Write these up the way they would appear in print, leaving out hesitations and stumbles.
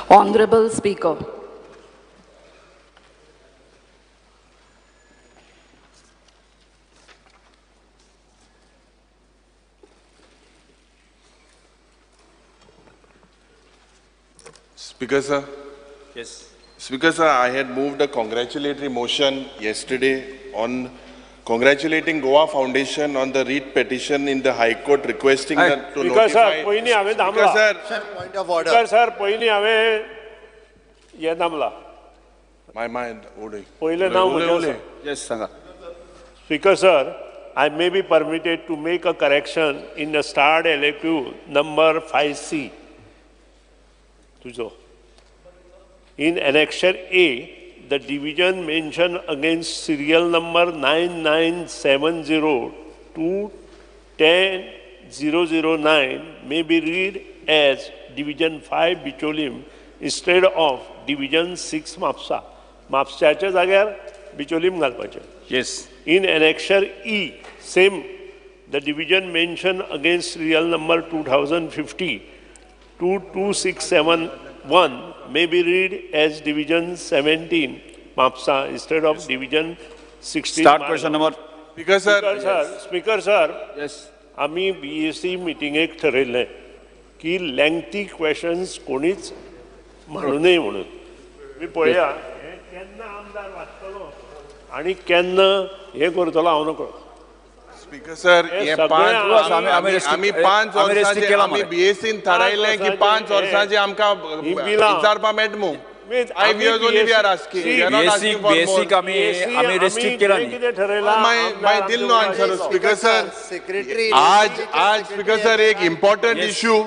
Honorable Speaker. Speaker sir. Yes. Speaker sir, I had moved a congratulatory motion yesterday on congratulating Goa Foundation on the writ petition in the High Court requesting them to Speaker notify. Sir, पयलीं हांवें दामला. Speaker sir, Sir, point of order. Speaker sir, पयलीं हांवें हें दामला. My mind, उडय. पयलें नांव म्हजें आसा. Yes, सांगा. Speaker sir, I may be permitted to make a correction in the starred LAQ number 5C. तुजो. In Annexure A, the division mentioned against serial number 9970 to 10009 may be read as Division 5 Bicholim instead of Division 6 Mapsa. Mapsaच्या जाग्यार Bicholim घालपाचें. Yes. In Annexure E, same, the division mentioned against serial number 2050 to 2671 may be read as Division 17 Mapsa instead of Division 16. Start question number. Speaker sir. Speaker sir, Speaker sir. Yes. आमी BAC मिटिंगेक ठरयल्लें की lengthy questions कोणीच म्हणू नये म्हणून. मी पळया हें केन्ना आमदार वाचतलो आनी केन्ना हें करतलो हांव नकळो. स्पीकर सर, हे 5 आमी 5 वर्सांचे आमी बीएसीन थारायलें की 5 वर्सांचे आमकां विचारपा मेळटा मू. 5 years only we are asking. We are not asking for more. Basic आमी restrict केला न्ही. My Dil no answer, Speaker sir. Secretary. आज Speaker sir एक important issue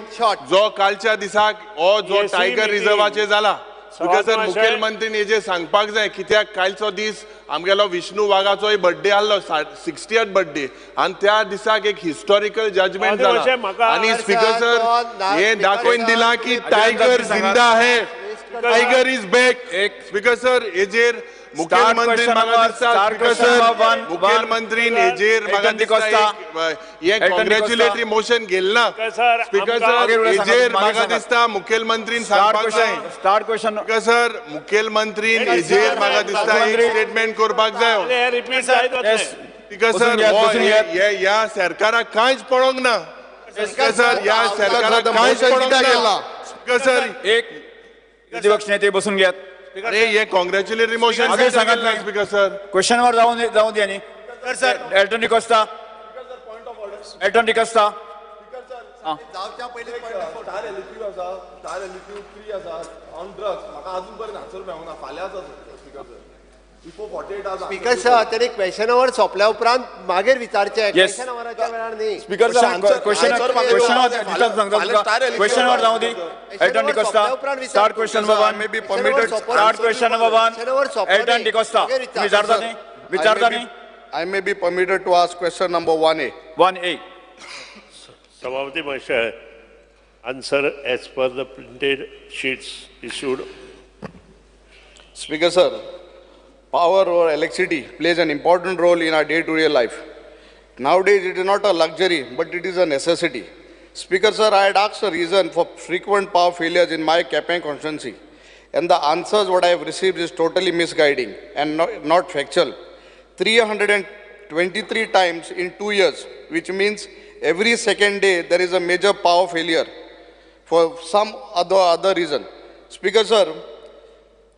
जो कालच्या दिसाक हो जो टायगर रिझर्वाचे जाला. Speaker sir, मुख्यमंत्रीन हेजेर सांगपाक जाय कित्याक कालचो दीस आमगेलो विष्णू वाघाचोय बर्थडे आहलो, 60th birthday, आनी त्या दिसाक एक हिस्टॉरिकल जजमेंट जाला आनी स्पीकर सर हे दाखोवन दिला की टायगर जिंदा है, tiger is back. Speaker sir हेजेर मुख्यमंत्री म्हाका दिसता, स्पीकर सर मुख्यमंत्रीन हेजेर म्हाका दिसता हे कॉंग्रॅच्युलेटरी मोशन घेतला. स्पीकर सर हेजेर म्हाका दिसता मुख्यमंत्रीन सांगपाक जाय. Start question. स्पीकर सर मुख्यमंत्रीन हेजेर म्हाका दिसता एक स्टेटमेंट करपाक जाय. स्पीकर सर ह्या सरकाराक कांयच पळोवंक ना. स्पीकर सर ह्या सरकाराक कांयच पळोवंक ना. स्पीकर सर एक विरोधी नेते बसून घेयात. अरे हे कॉंग्रॅच्युलेटरी मोशन सांगत स्पीकर सर. क्वेश्चनवर जाऊन द्या न्ही. सर एल्टन डिकोस्ता. एल्टन डिकोस्ता. जावच्या पयलीं स्टार एलक्यू आसा, स्टार एलक्यू 3 आसा ऑन ड्रग्स. म्हाका अजून पर्यंत आन्सर मेळूंक ना. फाल्यां आसा speaker sir. Before 48 hours. Speaker sir, तेणी क्वेश्चन our सोंपल्या उपरांत मागीर विचारचें, क्वेश्चन आवराच्या वेळार न्ही. स्पीकर सर क्वेश्चन क्वेश्चनवर जावं दी. Elton D'Costa. Start question number 1. May be permitted. Start question number 1. Elton D'Costa. विचारता न्ही, विचारता न्ही. I may be permitted to ask question number 1A. 1A. सभापती महोदय, answer as per the printed sheets issued. Speaker sir, power or electricity plays an important role in our day-to-day life. Nowadays, it is not a luxury, but it is a necessity. Speaker sir, I had asked a reason for frequent power failures in my Quepem constituency, and the answers what I have received is totally misguiding and not factual. 323 times in 2 years, which means every second day there is a major power failure for some other reason. Speaker sir,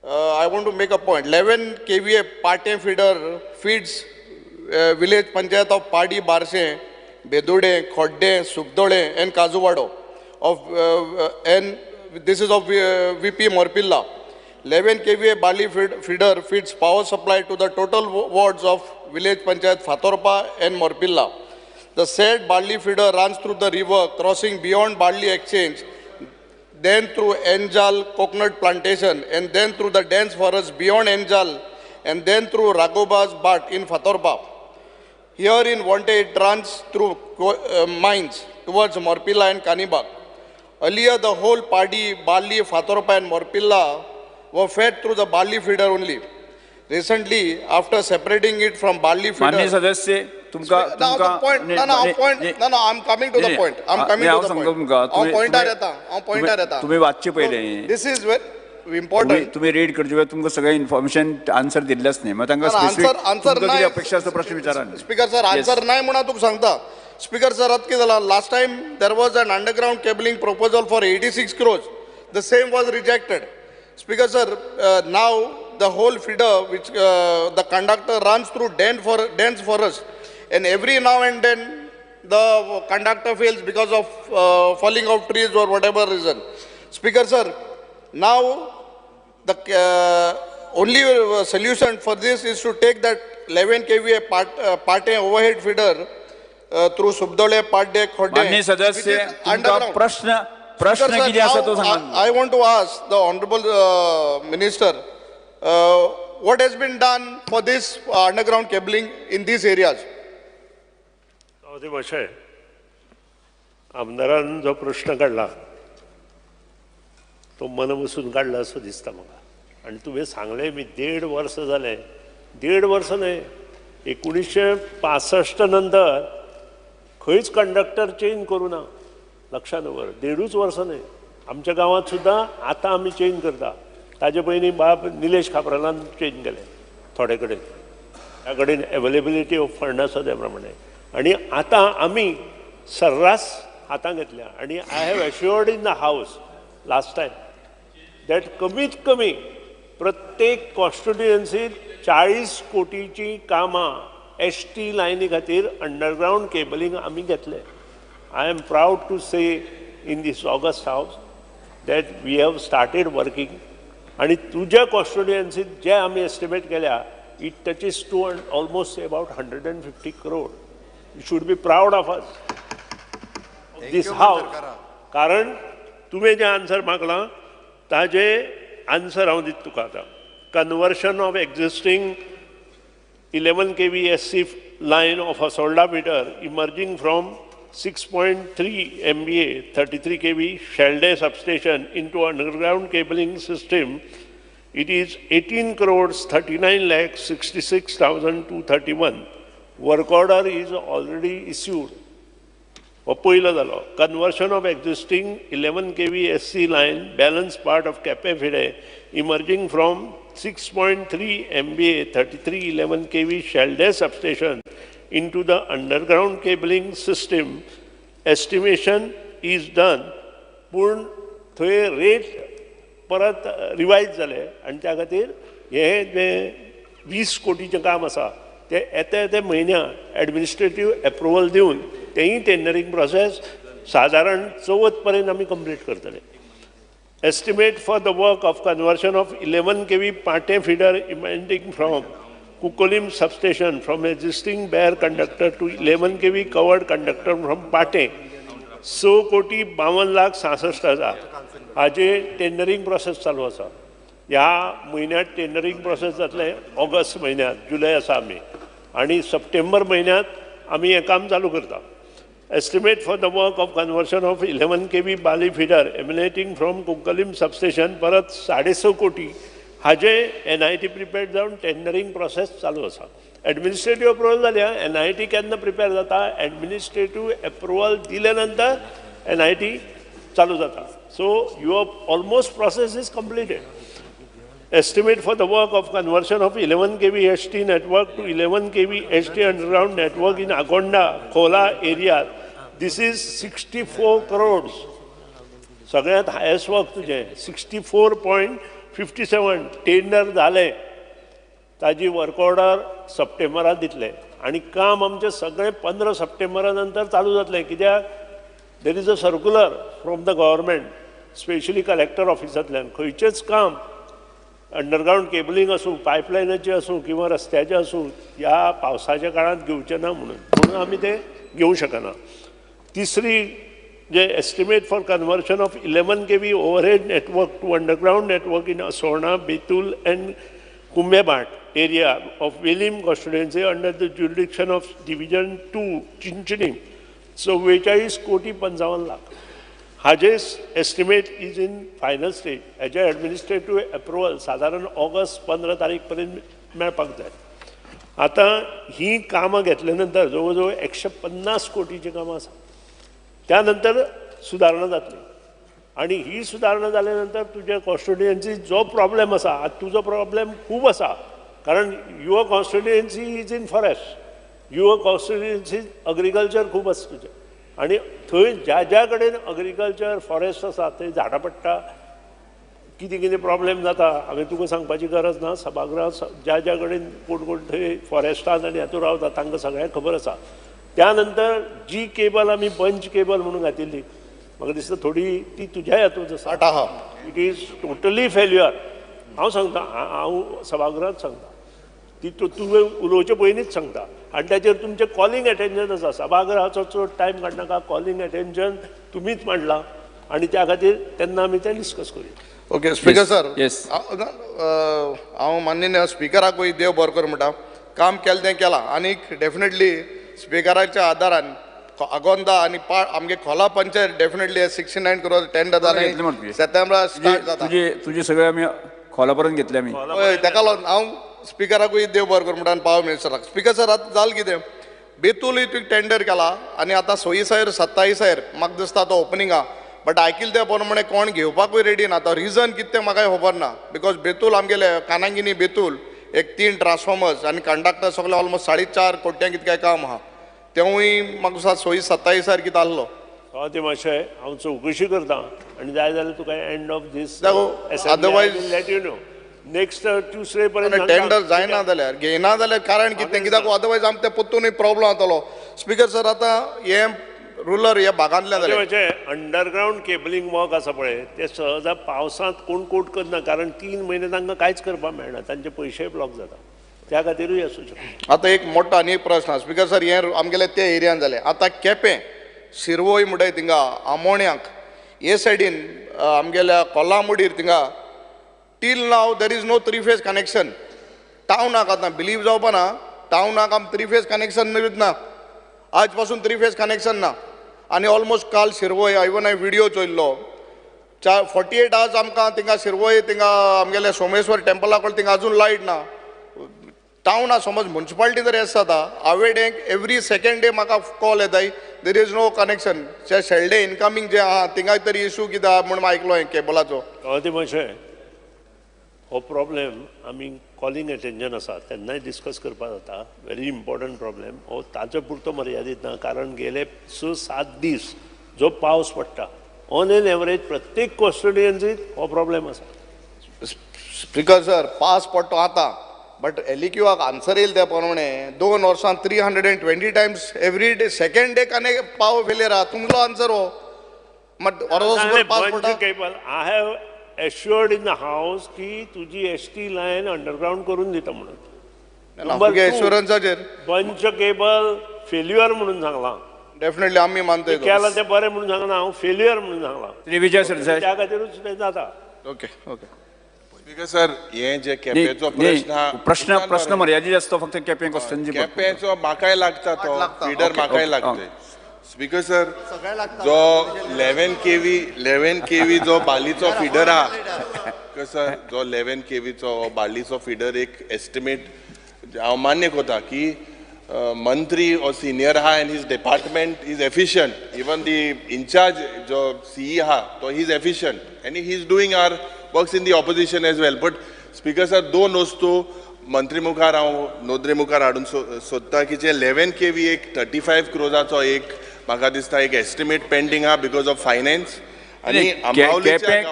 I want to make a point. 11 kVA part-time feeder feeds village panchayat of Padi, Barse, Bedude, Khodde, Subdode and Kazuvado. And this is of VP Morpilla. 11 kVA Bali feeder feeds power supply to the total wards of village panchayat Fatorpa and Morpilla. The said Barley feeder runs through the river, crossing beyond Barley Exchange, then through Enjal coconut plantation, and then through the dense forest beyond Enjal, and then through Raghoba's Bhat in Fatorpa. Here in Vonte, it runs through mines towards Morpilla and Kanibag. Earlier, the whole Padi, Barley, Fatorpa and Morpilla were fed through the Barley feeder only. Recently, after separating it from Barley feeder... माननीय सदस्य, तुमकां ना I am coming to the point. I am coming to the point. हांव पॉयंटार येता. हांव पॉयंटार येता. तुमी वाचचे पयलें. This is very important. तुमी रीड करचे वेळार तुमकां सगळें इन्फॉर्मेशन आन्सर दिल्लें न्ही. मागीर तांकां स्पेसिफीक कितें अपेक्षा आसा प्रश्न विचारा. स्पीकर सर आन्सर नाय म्हणून तुका सांगता. स्पीकर सर आतां कितें जालां, last time there was an underground cabling proposal for 86 crores. The same was rejected. Speaker sir, now the whole feeder which the conductor runs through dense forest, and every now and then the conductor fails because of falling of trees or whatever reason. Speaker sir, now the only solution for this is to take that 11 kVA part A overhead feeder through Subdole, Padde, Khodde. माननीय सदस्य, तुमकां प्रश्न प्रश्न कितें आसा तो सांगा. I want to ask the honorable minister, what has been done for this underground cabling in these areas? मातशें आमदारान जो प्रश्न काडला तो मन बसून काडला असो दिसता म्हाका. आनी तुवें सांगलें मी 1.5 वर्स जालें, 1.5 वर्स न्हय, 1965 नंतर खंयच कंडक्टर चेंज करूं ना. लक्षांत दवर, 1.5 वर्स न्हय. आमच्या गांवांत सुद्दां आतां आमी चेंज करता. ताजे पयलीं बाब निलेश खापरालान चेंज केलें थोडे कडेन, त्या कडेन एवेलेबिलिटी ऑफ फंड आसा त्या प्रमाणे. आनी आतां आमी सर्रास हातां घेतल्या. आनी I have assured in the house last time that कमीत कमी प्रत्येक कॉन्स्टिट्युएन्सीत 40 कोटीची कामां एस टी लायनी खातीर अंडरग्रावंड केबलिंग आमी घेतले. I am proud to say in this august house that we have started working. आनी तुज्या कॉन्स्टिट्युएन्सीत जे आमी एस्टिमेट केल्या, it touches to almost about 150 crore. You should be proud of us, this house. कारण तुवें जें answer मागलां ताजें आन्सर हांव दिता तुका आतां. Conversion of existing 11 kV SC line of Assolda feeder emerging from 6.3 MVA 33 kV Shelde substation into underground cabling system, it is 18 crores 39 lakh 66,231. Work order is already issued. हो पयलो जालो. Conversion of existing 11 kV SC line balance part of Quepem feeder emerging from 6.3 MVA 33 11 kV Shelde substation into the underground cabling system, estimation is done. पूण थंय rate परत revise जाले आनी त्या खातीर हें जें 20 कोटीचें काम आसा तें येता येता म्हयन्या एडमिनिस्ट्रेटीव एप्रुवल दिवन तेंय टेंडरींग प्रोसेस सादारण चवथ पर्यंत आमी कंप्लीट करतले. Estimate for the work of conversion of 11 kV Pate feeder emanating from Cuncolim substation from existing bare conductor to 11 kV covered conductor from Pate, 6 कोटी 52 लाख 66 हजार. हाजे टेंडरींग प्रोसेस चालू आसा. ह्या म्हयन्यांत टेंडरींग प्रोसेस जातलें, ऑगस्ट म्हयन्यांत, जुलय आसा आमी, आनी सप्टेंबर म्हयन्यांत आमी हें काम चालू करता. Estimate for the work of conversion of 11 kV Bali feeder emanating from Cuncolim substation परत 6.5 कोटी. हाजे NIT prepare जावन टेंडरींग प्रोसेस चालू आसा. एडमिनिस्ट्रेटीव अप्रुवल जाल्या, NIT केन्ना प्रिपेर जाता, एडमिनिस्ट्रेटीव अप्रुवल दिले नंतर NIT चालू जाता. So your almost process is completed. Estimate for the work of conversion of 11 kV HT network to 11 kV HT underground network in Agonda, Khola area. This is 64 crores. सगळ्यात highest work तुजें 64.57 tender जालें. ताजी work order सप्टेंबरात दितले आनी काम आमचें सगळें 15 सप्टेंबरा नंतर चालू जातलें. कित्याक there is a circular from the government, specially collector ऑफिसांतल्यान, खंयचेंच काम अंडरग्रावंड केबलिंग आसूं, पायपलायनाचें आसूं किंवा रस्त्याचें आसूं, ह्या पावसाच्या काळांत घेवचें ना म्हणून, म्हणून आमी तें घेवं शकना. तिसरी जे estimate for conversion of 11 kV overhead network to underground network in Asona, Betul and Kumbebhat area of Velim constituency under the jurisdiction of division 2 Chinchinim, 44 कोटी 55 लाख. हाजे estimate is in final stage. हाजे एडमिनिस्ट्रेटीव एप्रुवल सादारण August 15 तारीख पर्यंत मेळपाक जाय. आतां ही कामां घेतल्या नंतर जवळ जवळ 150 कोटीची कामां आसा. त्या नंतर सुदारणा जातली आनी ही सुदारणा जाल्या नंतर तुज्या कॉन्स्टिट्युएन्सी जो प्रॉब्लेम आसा, आतां तुजो प्रॉब्लेम खूब आसा, कारण your constituency is in forest, your constituency agriculture खूब आसा तुजें, आनी थंय ज्या ज्या कडेन अग्रीकल्चर फॉरेस्ट आसा थंय झाडां पडटा, कितें कितें प्रॉब्लेम जाता. हांवें तुका सांगपाची गरज ना, सभागृहात ज्या ज्या कडेन कोण कोण थंय फॉरेस्टान आनी हातूंत रावता तांकां सगळ्यांक खबर आसा. त्या नंतर जी केबल आमी बंच केबल म्हणून घातिल्ली, म्हाका दिसता थोडी ती तुज्या हातूंत आसा, it is totally failure. हांव सांगता, हांव सभागृहात सांगता, ती तुवें उलोवचे पयलींच सांगता. आनी ताचेर तुमचें कॉलिंग एटेन्शन आसा, सभागृहाचो चड टायम काडनाका, कॉलिंग एटेन्शन तुमीच मांडलां आनी त्या खातीर तेन्ना आमी तें डिस्कस करुया. ओके स्पीकर सर, हांव माननीय स्पिकराकूय देव बरो करूं म्हणटा, काम केलें तें केलां आनी डेफिनेटली स्पिकराच्या आदारान आगोंदा आनी आमगे खोला पंचायत डेफिनेटली 69 करोड टेंडर जालें, सप्टेंबरा स्टार्ट जाता. तुजे सगळे आमी खोला पर्यंत घेतले आमी. हय, ताका लागून हांव स्पिकराकूय देव बरो करूं म्हणटा आनी पावर मिनिस्टराक. स्पीकर सर, आतां जालें कितें, बेतूलूय तुवें टेंडर केला आनी आतां 26 27 म्हाका दिसता आतां ओपनिंग आहा, बट आयकिल्लें त्या प्रमाणे कोण घेवपाकूय रेडी ना. आतां रिजन कितें तें म्हाका खबर ना, because Betul आमगेले कानांगिनी बेतूल एक 3 ट्रान्सफॉर्मर्स आनी कंडक्टर सगळे ऑलमोस्ट 4.5 कोट्यांक कितें काम आहा, तेवूय म्हाका दिसता 26 27 कितें आहलो. ते मातशें हांव चवकशी करता आनी जाय जाल्यार तुका end of this otherwise let you know next Tuesday पर्यंत. टेंडर जायना जाल्यार घेयना जाल्यार कारण कितें, कित्याक अदरवायज आमकां तें परतूनय प्रॉब्लम जातलो. स्पीकर सर, आतां हें रुरल ह्या भागांतल्यान जालें अंडरग्रावंड केबलिंग वर्क आसा पळय, ते सहजा पावसांत कोण कोट करना, कारण 3 म्हयने तांकां कांयच करपाक मेळना, तांचे पयशेय ब्लॉक जाता, त्या खातीरूय आसूं शकता. आतां एक मोठो आनी एक प्रश्न स्पीकर सर, हें आमगेले ते एरियान जालें. आतां केपें शिरवय म्हणटाय थिंगा, आमोण्याक हे सायडीन आमगेल्या कोल्हामुडीर थिंगा till now there is no 3 phase connection. टावनाक आतां बिलीव जावपा ना, टावनाक आम 3 फेज कनेक्शन ना, आज पासून 3 फेज कनेक्शन ना. आनी ऑलमोस्ट काल शिरवय इवन हांवें व्हिडियो चोयल्लो, 48 आवर्स आमकां थिंगा शिरवय थिंगा आमगेल्या सोमेश्वर टेम्पला कडेन थिंगा अजून लायट ना. टावना समज मुन्सिपालिटी जर येस जाता, हांवें एवरी सेकेंड डे म्हाका कॉल येताय there is no connection. Shelde incoming जे आहा थिंगा तरी इशू कितें आहा म्हूण आयकलो हांवें केबलाचो. ते मातशें हो प्रॉब्लेम आमी कॉलिंग एटेन्शन आसा तेन्नाय डिस्कस करपाक जाता, व्हेरी इम्पॉर्टंट प्रॉब्लेम हो, ताचो पुरतो मर्यादीत ना, कारण गेले 6-7 दीस जो पावस पडटा ऑन एन एवरेज प्रत्येक कॉन्स्टिट्युएन्सीत हो प्रॉब्लेम आसा. स्पीकर सर, पावस पडटा आतां, बट एलईक्यूआक आन्सर येयले त्या प्रमाणे 2 वर्सां 320 times every day second day connect power failure आहा. तुमचो आन्सर हो मात वर्सभर पावस पडटा. Cable I have assured in the house की तुजी एस टी लायन अंडरग्रावंड करून दिता म्हणून. एश्युरन्साचेर बंच केबल फेल्युअर म्हणून सांगलां, डेफिनेटली आमी मानता केलां तें बरें म्हणून सांगना, हांव फेल्युअर म्हणून सांगलां. विजय सरदेसाय, त्या खातीरूच तें जाता. ओके ओके स्पीकर सर, हे जे केपेंचो प्रश्न प्रश्न प्रश्न मर्यादीत आसतो, फक्त केपें क्वेश्चन केपेंचो म्हाकाय लागता, तो फिडर म्हाकाय लागता. स्पीकर सर, जो 11 केवी जो बालीचो फिडर आहा सर, जो 11 केवीचो बालीचो फिडर एक एस्टिमेट हांव मान्य करता की मंत्री or senior आहा and his department is efficient, even the incharge जो सीई आहा तो he is efficient and he is doing our works in the opposition as well. But speaker sir, 2 वस्तू मंत्री मुखार हांव नोदरे मुखार हाडून सोदता की जे 11 केवी एक 35 क्रोजाचो एक म्हाका दिसता एक एस्टिमेट पेंडींग आहा because of finance. आनी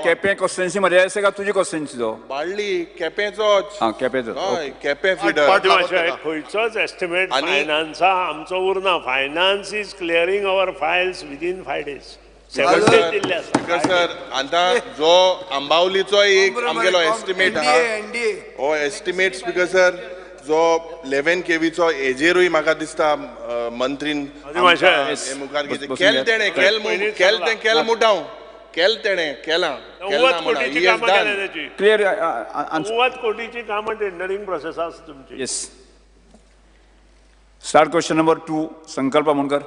केपें कॉन्स्टिट्युएन्सी मर्यादा आसा काय तुजी कॉन्स्टिट्युएन्सी तो बाळ्ळी केपेंचोच, केपेंचो, हय केपें फिडर. खंयचोच एस्टिमेट फायनान्सा आमचो उरना, finance is clearing our files within 5 days. Speaker sir, आतां जो आंबावलीचो एक आमगेलो एस्टिमेट आहा, हो एस्टिमेट स्पीकर सर जो 11 केवीचो हेजेरूय म्हाका दिसता मंत्रीन मुखार केलें तेणें, केलें तें केलें मुटाव केलें तेणें केलां, क्लियर 90 कोटीची कामां टेंडरींग प्रोसेस आसा तुमची. Yes, start question number 2, Sankalp Amonkar.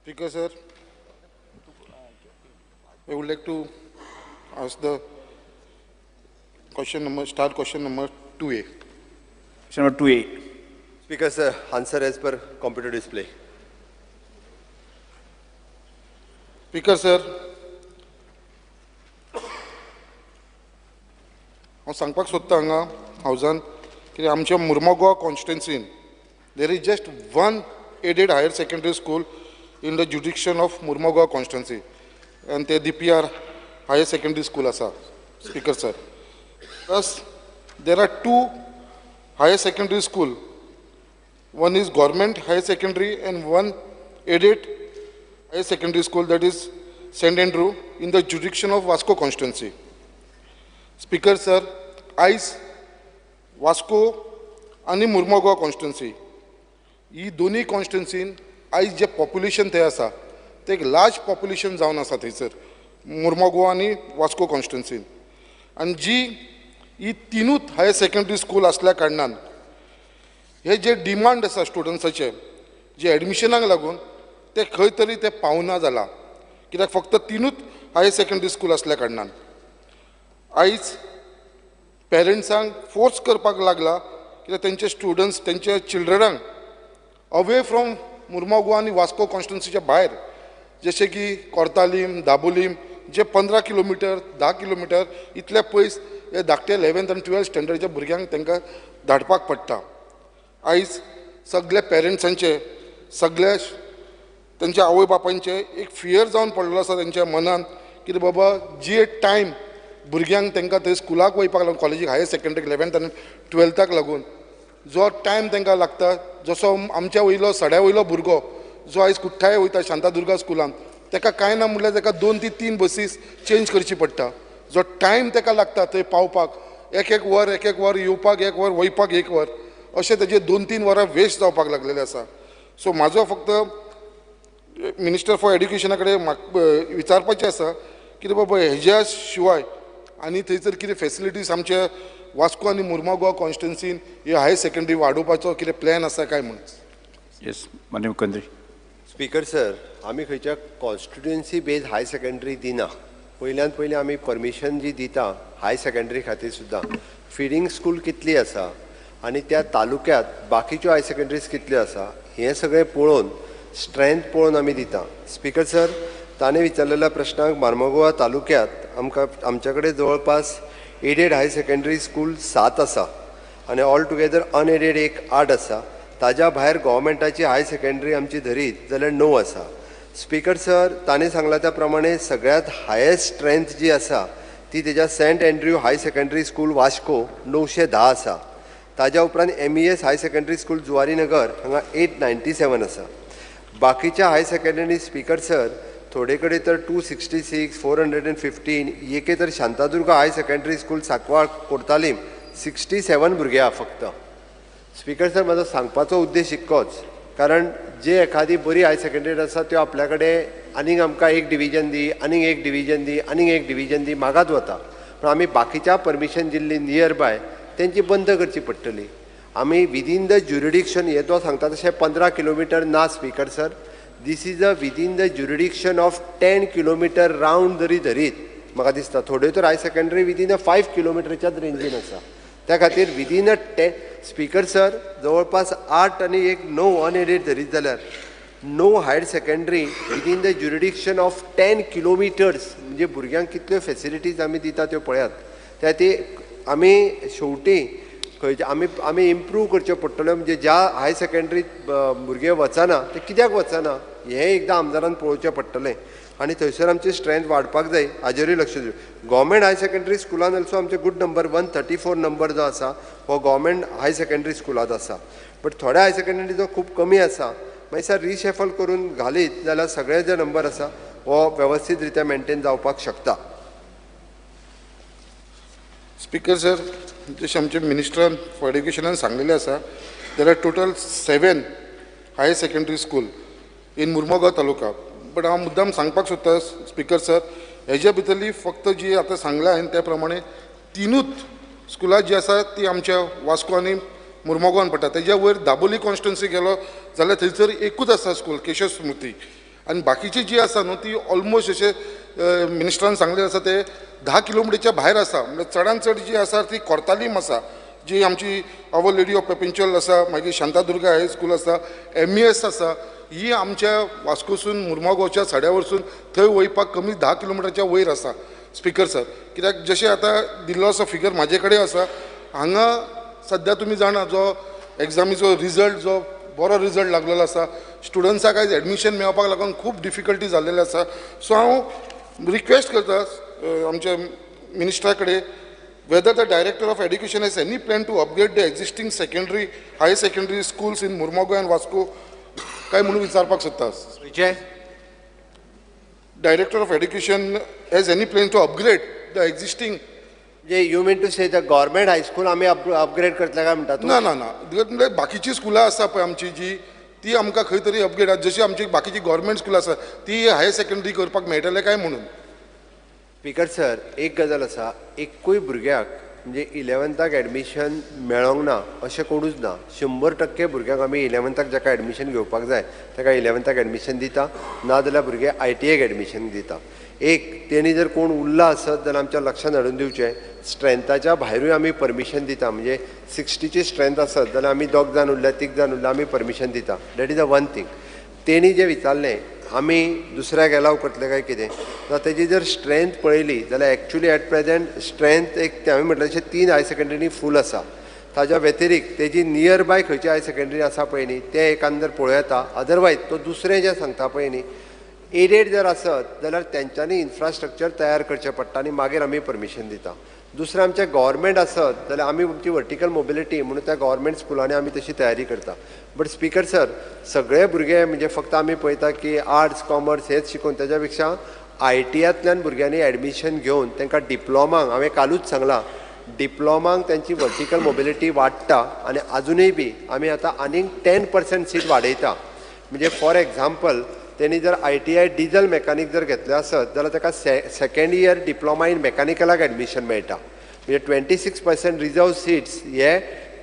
Speaker sir, I would like to ask the Question number, star question number 2A. Question number 2A. Speaker sir, answer as per computer display. Speaker sir, हांव सांगपाक सोदता हांगा हावजान की आमच्या मुर्मोगोवा कॉन्स्टिट्युएन्सीन there is just one aided higher secondary school in the jurisdiction of Mormugao constituency आनी ते DPR higher secondary school आसा. Speaker sir, plus there are two higher secondary school, one is government higher secondary and one aided higher secondary school, that is Saint Andrew, in the jurisdiction of Vasco constituency. Speaker sir, आयज वास्को आनी मुर्मोगांव constituency ही दोनूय कॉन्स्टिट्युएन्सीन आयज जे population थंय आसा ते एक large population जावन आसा थंयसर मुर्मोगांव आनी वास्को कॉन्स्टिट्युएन्सीन. आनी जी ही तिनूच हायर सेकंडरी स्कूल आसल्या कारणान हे जे डिमांड आसा स्टुडंट्साचे जे एडमिशनाक लागून ते खंय तरी ते पावना जाला, कित्याक फक्त तिनूच हायर सेकंडरी स्कूल आसल्या कारणान आयज पेरंट्सांक फोर्स करपाक लागला कित्याक तेंचे स्टुडंट्स तेंच्या चिल्ड्रनांक अवे फ्रॉम मुर्मोगांव आनी वास्को कॉन्स्टिट्युएन्सीच्या भायर, जशें की कोर्तालीम, दाबोलीम, जे 15 किलोमिटर 10 किलोमिटर इतले पयस हे धाकटे 11th आनी 12th स्टँडर्डच्या भुरग्यांक तांकां धाडपाक पडटा. आयज सगल्या पेरंट्सांचे सगल्या तेंच्या आवय बापायंचे एक फियर जावन पडलेलो आसा तेंच्या मनान की बाबा जे टायम भुरग्यांक तांकां थंय स्कुलाक वयपाक लागून कॉलेजीक हायर सेकंडरीक 11th आनी 12थाक लागून जो टायम तांकां लागता, जसो आमच्या वयलो सड्या वयलो भुरगो जो आयज कुठ्ठाळे वयता शांतादुर्गा स्कुलान ताका कांय ना म्हणल्यार ताका 2 ते 3 बसीस चेंज करची पडटा. जो टायम ताका लागता थंय पावपाक एक एक वर, एक एक वर येवपाक, एक वर वयपाक, एक वर, अशें ताजे 2-3 वरां वेस्ट जावपाक लागलेलें आसा. सो म्हाजो फक्त मिनिस्टर फॉर एड्युकेशना कडेन विचारपाचें आसा की बाबा हेज्या शिवाय आनी थंयसर कितें फेसिलिटीज आमच्या वास्को आनी मुर्मोगांव कॉन्स्टिट्युएन्सीन ही हायर सेकंडरी वाडोवपाचो कितें प्लॅन आसा काय म्हूण. येस, माननीय मुख्यमंत्री. स्पीकर सर, आमी खंयच्या कॉन्स्टिट्युएन्सी बेज हायर सेकंडरी दिना. पयल्यान पयलीं आमी परमिशन जी दिता हायर सेकंडरी खातीर सुद्दां फिडींग स्कूल कितली आसा आनी त्या तालुक्यात बाकीच्यो हायर सेकंडरीज कितल्यो आसा हें सगळें पळोवन स्ट्रेंथ पळोवन आमी दिता. स्पीकर सर, ताणें विचारलेल्या प्रश्नाक मार्मगोवा तालुक्यात आमकां आमच्या कडेन जवळपास एडेड हायर सेकंडरी स्कूल 7 आसा आनी ऑल टुगेदर अनएडेड एक 8 आसा. ताज्या भायर गोवोरमेंटाची हायर सेकंडरी आमची धरीत जाल्यार 9 आसा. स्पीकर सर, ताणें सांगलां त्या प्रमाणे सगळ्यांत हायेस्ट स्ट्रेंथ जी आसा ती तेज्या Saint Andrew higher secondary school Vasco 910 आसा. ताज्या उपरांत MES higher secondary school Zuarinagar हांगा 897 आसा. बाकीच्या हायर सेकंडरी स्पीकर सर थोडे कडेन तर 266, 415, एके तर Shantadurga higher secondary school Sancoale Cortalim 67 भुरगे आहा फक्त. स्पीकर सर, म्हाजो सांगपाचो उद्देश इतकोच, कारण जे एखादी बरी हायर सेकंडरी आसा त्यो आपल्या कडेन आनीक आमकां एक डिविजन दी, आनीक एक डिविजन दी, आनीक एक डिविजन दी मागात वता, पूण आमी बाकीच्या परमिशन दिल्ली नियर बाय तेंची बंद करची पडटली. आमी विदीन the ज्युरिडिक्शन हे तो सांगता तशें 15 किलोमिटर ना speaker sir, this is a within the jurisdiction of 10 kilometre round जरी धरीत म्हाका दिसता थोड्यो तर हायर सेकंडरी विदीन अ 5 किलोमिटरच्याच रेंजीन आसा. त्या खातीर विदीन अ 10 स्पीकर सर जवळपास 8 आनी एक 9 अनएडेड धरीत जाल्यार 9 higher secondary within the jurisdiction of 10 kilometres म्हणजे भुरग्यांक कितल्यो फेसिलिटीज आमी दिता त्यो पळयात. त्या खातीर आमी शेवटी खंयचे आमी आमी इम्प्रूव करच्यो पडटल्यो, म्हणजे ज्या हायर सेकंडरीत भुरगे वचना ते कित्याक वचना हें एकदां आमदारान पळोवचें पडटलें आनी थंयसर आमची स्ट्रेंथ वाडपाक जाय हाजेरूय लक्ष दिवं. गव्हर्मेंट हायर सेकंडरी स्कुलान ऑल्सो आमचे गूड नंबर 134 नंबर जो आसा हो गव्हर्मेंट हायर सेकंडरी स्कुलांत आसा, बट थोड्या हायर सेकंडरी जो खूब कमी आसा. मागीर सर रिशफल करून घालीत जाल्यार सगळे जे नंबर आसा हो वेवस्थीत रित्या मेंटेन जावपाक शकता. स्पीकर सर, जशें आमचे मिनिस्टरान फॉर एड्युकेशनान सांगलेलें आसा, there are total 7 higher secondary school in Mormugao taluka. But हांव मुद्दाम सांगपाक सोदता स्पीकर सर, हेज्या भितरली फक्त जी आतां सांगलां हांवें त्या प्रमाणे 3 स्कुलां जी आसा ती आमच्या वास्को आनी मुर्मोगांवान पडटा. तेज्या वयर दाबोली कॉन्स्टिट्युएन्सी गेलो जाल्यार थंयसर एकूच आसा स्कूल, केशव स्मृती. आनी बाकीची जी आसा न्हू ती ऑलमोस्ट जशें मिनिस्टरान सांगलें आसा ते 10 किलोमिटरच्या भायर आसा. म्हणजे चडान चड जी आसा ती कोर्तालीम आसा, जी आमची our lady of पेपेंचल आसा, मागीर शांतादुर्गा हाय स्कूल आसा, MES आसा. ही आमच्या वास्कोसून मुर्मागांवच्या सड्या वरसून थंय वयपाक कमी 10 किलोमिटरच्या वयर आसा स्पीकर सर. कित्याक जशें आतां दिल्लो आसा फिगर म्हाजे कडेन आसा, हांगा सद्या तुमी जाणा जो एग्जामीचो रिजल्ट जो बरो रिजल्ट लागलेलो आसा, स्टुडंट्साक आयज एडमिशन मेळपाक लागून खूब डिफिकल्टी जाल्लेली आसा. सो हांव रिक्वेस्ट करता आमच्या मिनिस्टरा कडेन, whether the director of education has any plan to upgrade the existing secondary higher secondary schools in Mormugao and Vasco काय म्हणून विचारपाक सोदता. Director of education has any plan to upgrade the existing, म्हणजे you mean to say the government high school आमी upgrade करतले काय म्हणटा तूं? ना ना ना, म्हणजे बाकीची स्कुलां आसा पळय आमची जी ती आमकां खंय तरी अपग्रेड, जशी आमची बाकीची गव्हर्मेंट स्कुलां आसा ती हायर सेकंडरी करपाक मेळटले काय म्हणून. स्पीकर सर, एक गजाल आसा, एकूय भुरग्याक म्हणजे 11थाक एडमिशन मेळोंक ना अशें कोणूच ना. 100% भुरग्यांक आमी 11थाक जाका एडमिशन घेवपाक जाय ताका 11थाक एडमिशन दिता, ना जाल्यार भुरगे ITIक एडमिशन दिता. एक तेणी जर कोण उरला आसत जाल्यार आमच्या लक्षांत हाडून दिवचें, स्ट्रेंथाच्या भायरूय आमी परमिशन दिता. म्हणजे 60ची स्ट्रेंथ आसत जाल्यार आमी 2 जाण उरल्या 3 जाण उरल्या आमी परमिशन दिता. That is a one thing. तेणी जें विचारलें आमी दुसऱ्याक एलाव करतले काय कितें, ना तेजी जर स्ट्रेंथ पळयली जाल्यार एक्चुली एट प्रेजेंट स्ट्रेंथ एक हांवें म्हटलें तशें 3 हायर सेकंडरी फूल आसा. ताज्या व्यतिरिक्त तेजी नियर बाय खंयची हायर सेकंडरी आसा पळय न्ही तें एकांदर पळोवं येता. अदरवायज तो दुसरें जें सांगता पळय न्ही एडेड जर आसत जाल्यार तेंच्यांनी इन्फ्रास्ट्रक्चर तयार करचें पडटा आनी मागीर आमी परमिशन दिता. दुसरें आमचें गव्हर्मेंट आसत जाल्यार आमी आमची वर्टिकल मोबिलिटी म्हणून त्या गव्हर्मेंट स्कुलांनी आमी तशी तयारी करता. बट स्पीकर सर, सगळे भुरगे म्हणजे फक्त आमी पळयता की आर्ट्स कॉमर्स हेच शिकून, तेज्या पेक्षा ITIंतल्यान भुरग्यांनी एडमिशन घेवन तांकां डिप्लोमाक, हांवें कालूच सांगलां, डिप्लोमाक तेंची वर्टिकल मोबिलिटी वाडटा आनी आजुनूय बी आमी आतां आनीक 10% सीट वाडयता. म्हणजे फॉर एग्जाम्पल तेणी जर ITI diesel mechanic जर घेतलें आसत जाल्यार ताका सेकेंड इयर डिप्लोमा इन मेकॅनिकलाक एडमिशन मेळटा. म्हणजे 26% रिजर्व सीट्स हे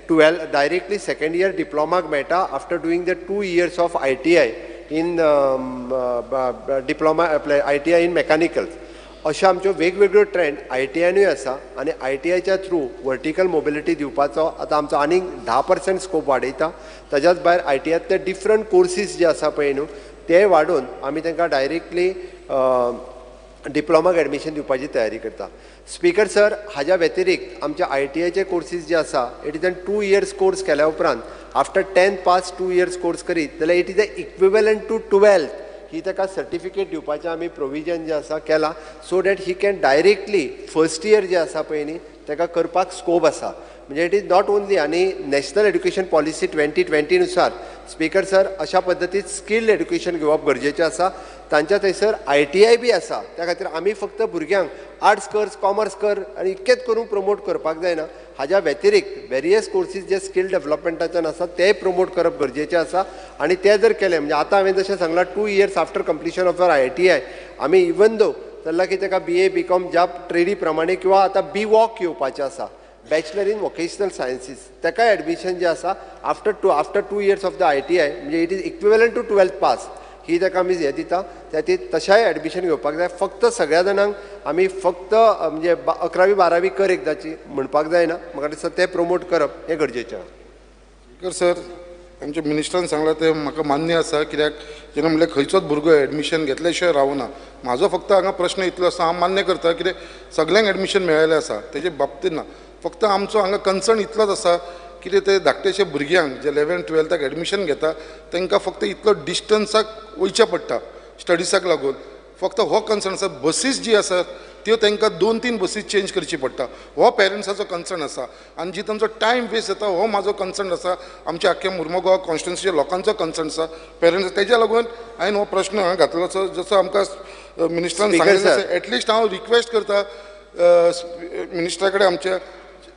12 डायरेक्टली सेकेंड इयर डिप्लोमाक मेळटा after doing the 2 years of ITI in diploma ITI in mechanical. अश्यो आमच्यो वेगवेगळ्यो ट्रेंड ITIनूय आसा आनी ITIच्या थ्रू वर्टिकल मोबिलिटी दिवपाचो आतां आमचो आनीक 10% स्कोप वाडयता. ताज्याच भायर ITIंतले डिफरंट कोर्सीस जे आसा पळय न्हू ते वाडोवन आमी तांकां डायरेक्टली डिप्लोमाक एडमिशन दिवपाची तयारी करता. स्पीकर सर, हाज्या व्यतिरिक्त आमच्या ITIचे कोर्सीस जे आसा it is an 2 years course केल्या उपरांत after 10th pass 2 years course करीत जाल्यार it is a equivalent to 12th ही ताका सर्टिफिकेट दिवपाचें आमी प्रोविजन जें आसा केलां, so that he can directly first year जें आसा पळय न्ही ताका करपाक स्कोप आसा. म्हणजे it is not only, आनी नॅशनल एड्युकेशन पॉलिसी 2020 नुसार स्पीकर सर अशा पद्दतीन स्किल्ड एड्युकेशन घेवप गरजेचें आसा. तांच्या थंयसर ITI बी आसा, त्या खातीर आमी फक्त भुरग्यांक आर्ट्स कर कॉमर्स कर आनी इतकेंच करून प्रमोट करपाक जायना. हाज्या व्यतिरिक्त वेरियस कोर्सीस जे स्किल डेवलपमेंटाच्यान आसा ते प्रमोट करप गरजेचें आसा. आनी ते जर केलें म्हणजे आतां हांवें जशें सांगलां 2 years after completion of your ITI आमी इवन दो चल्ला की ताका BA BCom ज्या ट्रेडी प्रमाणे किंवा आतां BVoc येवपाचें आसा, बॅचलर इन वोकेशनल सायन्सीस, ताकाय एडमिशन जें आसा after 2 years of the ITI म्हणजे it is equivalent to 12th pass ही ताका आमी हें दिता. त्या खातीर तशेंय एडमिशन घेवपाक जाय. फक्त सगळ्या जाणांक आमी फक्त म्हणजे 11वी 12वी कर एकदाची म्हणपाक जायना, म्हाका दिसता तें प्रमोट करप हें गरजेचें आसा. स्पीकर सर, आमच्या मिनिस्टरान सांगलां तें म्हाका मान्य आसा, कित्याक जेन्ना म्हणल्यार खंयचोच भुरगो एडमिशन घेतल्या शिवाय रावना. म्हाजो फक्त हांगा प्रश्न इतलो आसा, हांव मान्य करता कितें सगल्यांक एडमिशन मेळिल्लें आसा तेजे बाबतींत ना, फक्त आमचो हांगा कन्सर्न इतलोच आसा कितें ते धाकटेशे भुरग्यांक जे 11th 12थाक एडमिशन घेता तांकां फक्त इतलो डिस्टन्साक वयचें पडटा स्टडिसाक लागून, फक्त हो कन्सर्न आसा. बसीस जी आसा त्यो तांकां 2-3 बसीस चेंज करची पडटा, हो पेरंट्साचो कन्सर्न आसा. आनी जी तांचो टायम वेस्ट जाता हो म्हाजो कन्सर्न आसा, आमच्या आख्ख्या मुर्मगांव कॉन्स्टिट्युन्सीच्या लोकांचो कन्सर्न आसा पेरंट्स. तेज्या लागून हांवें हो प्रश्न हांगा घातलो आसा. जसो आमकां मिनिस्टरान सांगलें एटलिस्ट हांव रिक्वेस्ट करता मिनिस्टरा कडेन, आमच्या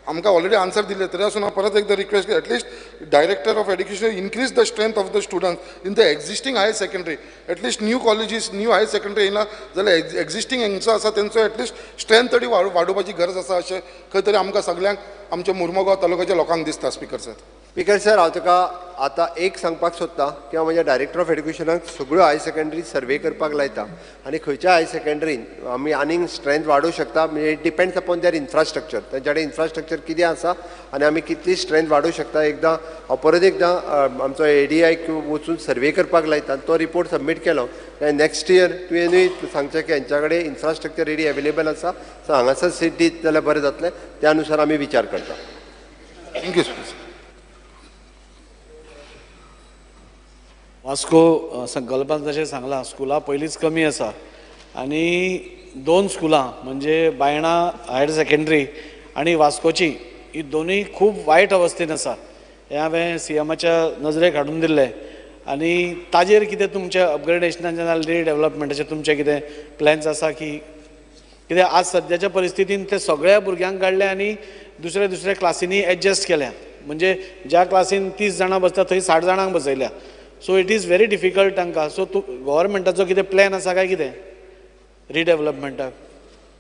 आमकां ऑलरेडी आन्सर दिले तरी आसून हांव परत एकदां request at least director of education increase the strength of the students in the existing higher secondary. At least new colleges new higher secondary येयना जाल्यार एक्झिस्टींग हेंचो आसा तेंचो एटलिस्ट स्ट्रेंथ तरी वाडोवपाची गरज आसा अशें खंय तरी आमकां सगल्यांक आमच्या मुर्मगांव तालुक्याच्या लोकांक दिसता. स्पीकर सर, स्पीकर सर, हांव तुका आतां एक सांगपाक सोदता की हांव म्हज्या डायरेक्टर ऑफ एड्युकेशनाक सगळ्यो हायर सेकंडरी सर्वे करपाक लायता आनी खंयच्या हायर सेकंडरीन आमी आनीक स्ट्रेंथ वाडोवंक शकता. म्हणजे it depends upon their infrastructure, तांच्या कडेन इन्फ्रास्ट्रक्चर कितें आसा आनी आमी कितली स्ट्रेंथ वाडोवंक शकता. एकदां हांव परत एकदां आमचो ADI वचून सर्वे करपाक लायता, तो रिपोर्ट सबमीट केलो काय नॅक्स्ट इयर तुवेंनूय सांगचें की हेंच्या कडेन इन्फ्रास्ट्रक्चर रेडी एवेलेबल आसा, सो हांगासर सीट दीत जाल्यार बरें जातलें, त्या अनुसार आमी विचार करता. Thank you sir. Vasco संकल्पान जशें सांगलां स्कुलां पयलींच कमी आसा आनी 2 स्कुलां म्हणजे बायणा हायर सेकंडरी आनी वास्कोची ही दोनूय खूब वायट अवस्थेन आसा. हें हांवें CMच्या नजरेक हाडून दिल्लें आनी ताजेर कितें तुमचें अपग्रेडेशनाचें नाजाल्यार रिडेवलपमेंटाचें तुमचें कितें प्लॅन्स आसा की कित्याक आज सद्याच्या परिस्थितीन ते सगळ्या भुरग्यांक काडले आनी दुसऱ्या दुसऱ्या क्लासींनी एडजस्ट केल्या, म्हणजे ज्या क्लासीन 30 जाणां बसता थंय 60 जाणांक बसयल्या. So it is very difficult तांकां. सो तूं गव्हर्मेंटाचो कितें प्लॅन आसा काय कितें रिडेवलपमेंटाक?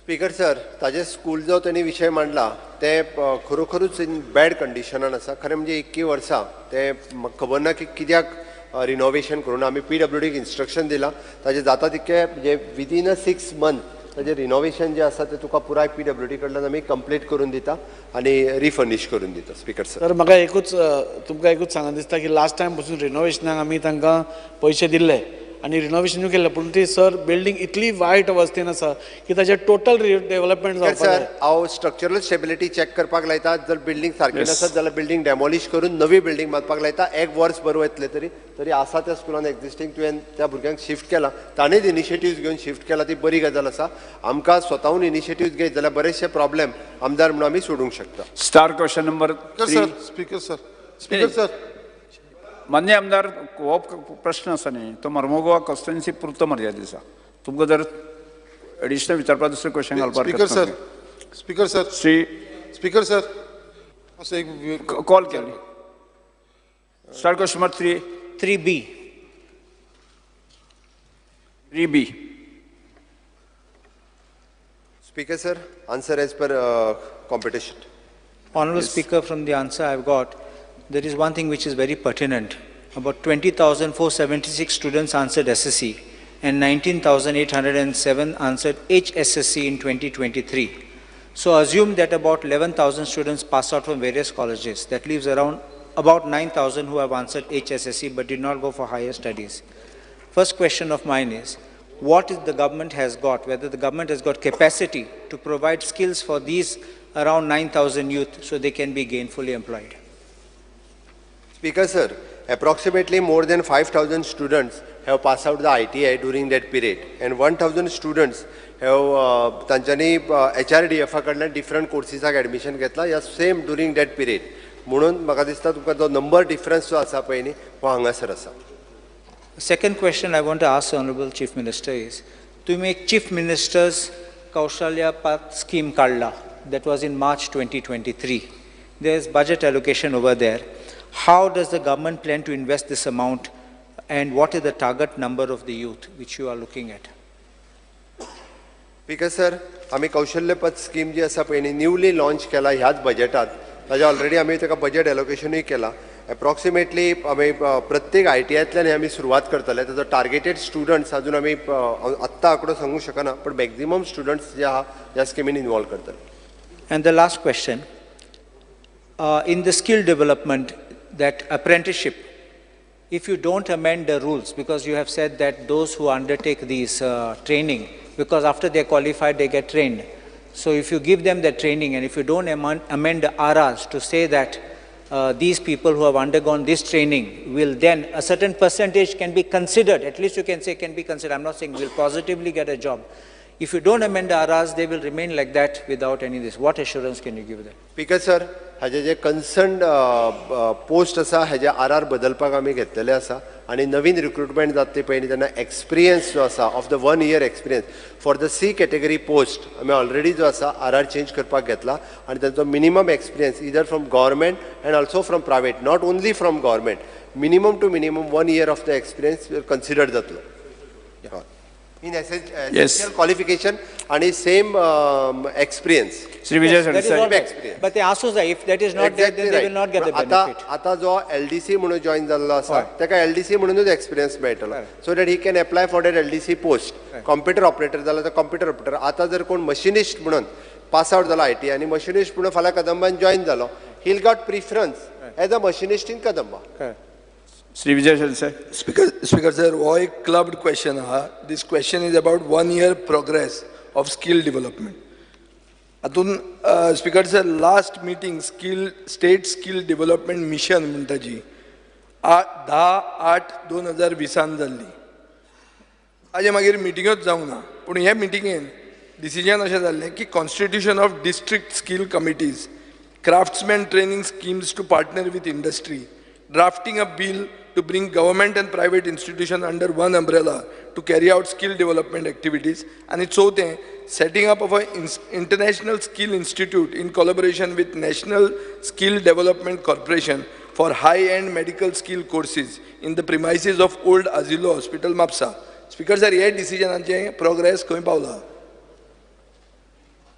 स्पीकर सर, ताजे स्कूल जो तेणी विशय मांडला ते खरोखरूच इन बॅड कंडिशनान आसा. खरें म्हणजे 21 वर्सां ते म्हाका खबर ना की कित्याक रिनोवेशन करून आमी PWDक इन्स्ट्रक्शन दिलां ताजें जाता तितकें म्हणजे विदीन अ 6 मंथ ताजें रिनोवेशन जें आसा तें तुका पुराय PWD कडल्यान आमी कंप्लीट करून दिता आनी रिफर्निश करून दिता. स्पीकर सर, तर म्हाका एकूच तुमकां एकूच सांगन दिसता की लास्ट टायम पसून रिनोवेशनाक आमी तांकां पयशे दिल्ले आनी रिनोवेशनूय केल्लें, पूण ती सर बिल्डींग इतली वायट अवस्थेन आसा की ताचें टोटल रिडेवलपमेंट जावपाक सर जाय. हांव स्ट्रक्चरल स्टेबिलिटी चॅक करपाक लायता. जर बिल्डींग सारकी नासत जाल्यार बिल्डींग डेमोलिश करून नवी बिल्डींग बांदपाक लायता. एक वर्स बरें वतलें तरी तरी आसा त्या स्कुलान एक्झिस्टींग तुवें त्या भुरग्यांक शिफ्ट केला, ताणेंच इनिशिएटिव्स घेवन शिफ्ट केला, ती बरी गजाल आसा. आमकां स्वताहून इनिशिएटिव्स घेयत जाल्यार बरेचशे प्रॉब्लेम आमदार म्हणून आमी सोडूंक शकता. Star question number 3. Speaker sir, speaker sir, मान्य आमदार, हो प्रश्न आसा न्ही तो मर्मगोवा कॉन्स्टिट्युएन्सी पुरतो मर्यादीत आसा. तुमकां जर एडिशनल विचारपाक दुसरें क्वेश्चन घालपाक speaker sir, speaker sir, Shri speaker sir, असो एक कॉल केली. Star question number 3. 3B. 3B. Speaker sir, answer as per competition. Honorable Speaker, from the answer I've got, there is one thing which is very pertinent. About 20,476 students answered SSC and 19,807 answered HSSC in 2023. So assume that about 11,000 students pass out from various colleges. That leaves around about 9,000 who have answered HSSC but did not go for higher studies. First question of mine is, what is the government has got, whether the government has got capacity to provide skills for these around 9,000 youth so they can be gainfully employed? Speaker sir, approximately more than 5,000 students have passed out the ITI during that period and 1,000 students have तांच्यांनी HRDF कडल्यान different कोर्सीसाक admission घेतला या same during that period. म्हणून म्हाका दिसता तुमकां जो number difference जो आसा पळय न्ही हो हांगासर आसा. Second question I want to ask Honorable Chief Minister is, तुम्ही एक Chief Minister's Kaushalya Path scheme काडला, that was in March 2023. There is budget allocation over there. How does the government plan to invest this amount and what is the target number of the youth which you are looking at? Speaker sir, आमी कौशल्य पथ scheme जी आसा पळय न्ही newly launch केला ह्याच बजेटात, ताजे ऑलरेडी आमी ताका बजेट एलोकेशनूय केला. एप्रॉक्सिमेटली आमी प्रत्येक ITIतल्यान आमी सुरवात करतले. ताजो टार्गेटेड स्टुडंट्स अजून आमी आत्तां आंकडो सांगूंक शकना, पण मॅक्झिमम स्टुडंट्स जे आहा ह्या स्किमीन इनवॉल्व करतले. And the last question, in the skill development, that apprenticeship, if you don't amend the rules, because you have said that those who undertake these training, because after they are qualified, they get trained. So if you give them the training and if you don't amend the RRs to say that these people who have undergone this training will then, a certain percentage can be considered, at least you can say can be considered, I'm not saying will positively get a job. If you don't amend the RRs, they will remain like that without any this. What assurance can you give them? Speaker sir, हाजे जे concern post आसा हेजे RR बदलपाक आमी घेतलेले आसा आनी नवीन recruitment जाता पळय न्ही तेन्ना एक्सपिरियन्स जो आसा of the 1 year experience for the C category post आमी ऑलरेडी जो आसा RR change करपाक घेतला आनी तांचो minimum experience either from government and also from private, not only from government, minimum to minimum 1 year of the experience considered जातलो. In essential qualification आणि same experience. Shri Vijay Sardesai. But ते आसूं जाय, if that is not there then they will not get the benefit. आता जो LDC म्हणून join जाल्लो आसा ताका एलडीसी म्हणूनच एक्सपिरियन्स मेळटलो, so that he can apply for that LDC post. Computer operator जालो तर कॉम्प्युटर ऑपरेटर. आतां जर कोण मशिनिस्ट म्हणून पास आउट जालो IT आनी मशिनिस्ट म्हणून फाल्यां कदंबान जॉईन जालो, he'll got preference as a machinist in Kadamba. Shri Vijay Sardesai. Speaker sir, हो एक क्लब्ड क्वेश्चन आहा. This question is about 1 year progress of skill development. हातून speaker sir, last meeting skill state skill development mission म्हणटा जी 10/8/2020 जाल्ली. ताजे मागीर मिटिंगूच जावंक ना, पूण हे मिटिंगेन डिसिजन अशें जाल्लें की constitution of district skill committees, craftsman training schemes to partner with industry, drafting a bill to bring government and private institution under one umbrella to carry out skill development activities, and चौथें, setting up of an international skill institute in collaboration with National Skill Development Corporation for high-end medical skill courses in the premises of Old Azilo Hospital, Mapsa. Speaker sir, हे डिसिजनाचे progress खंय पावला?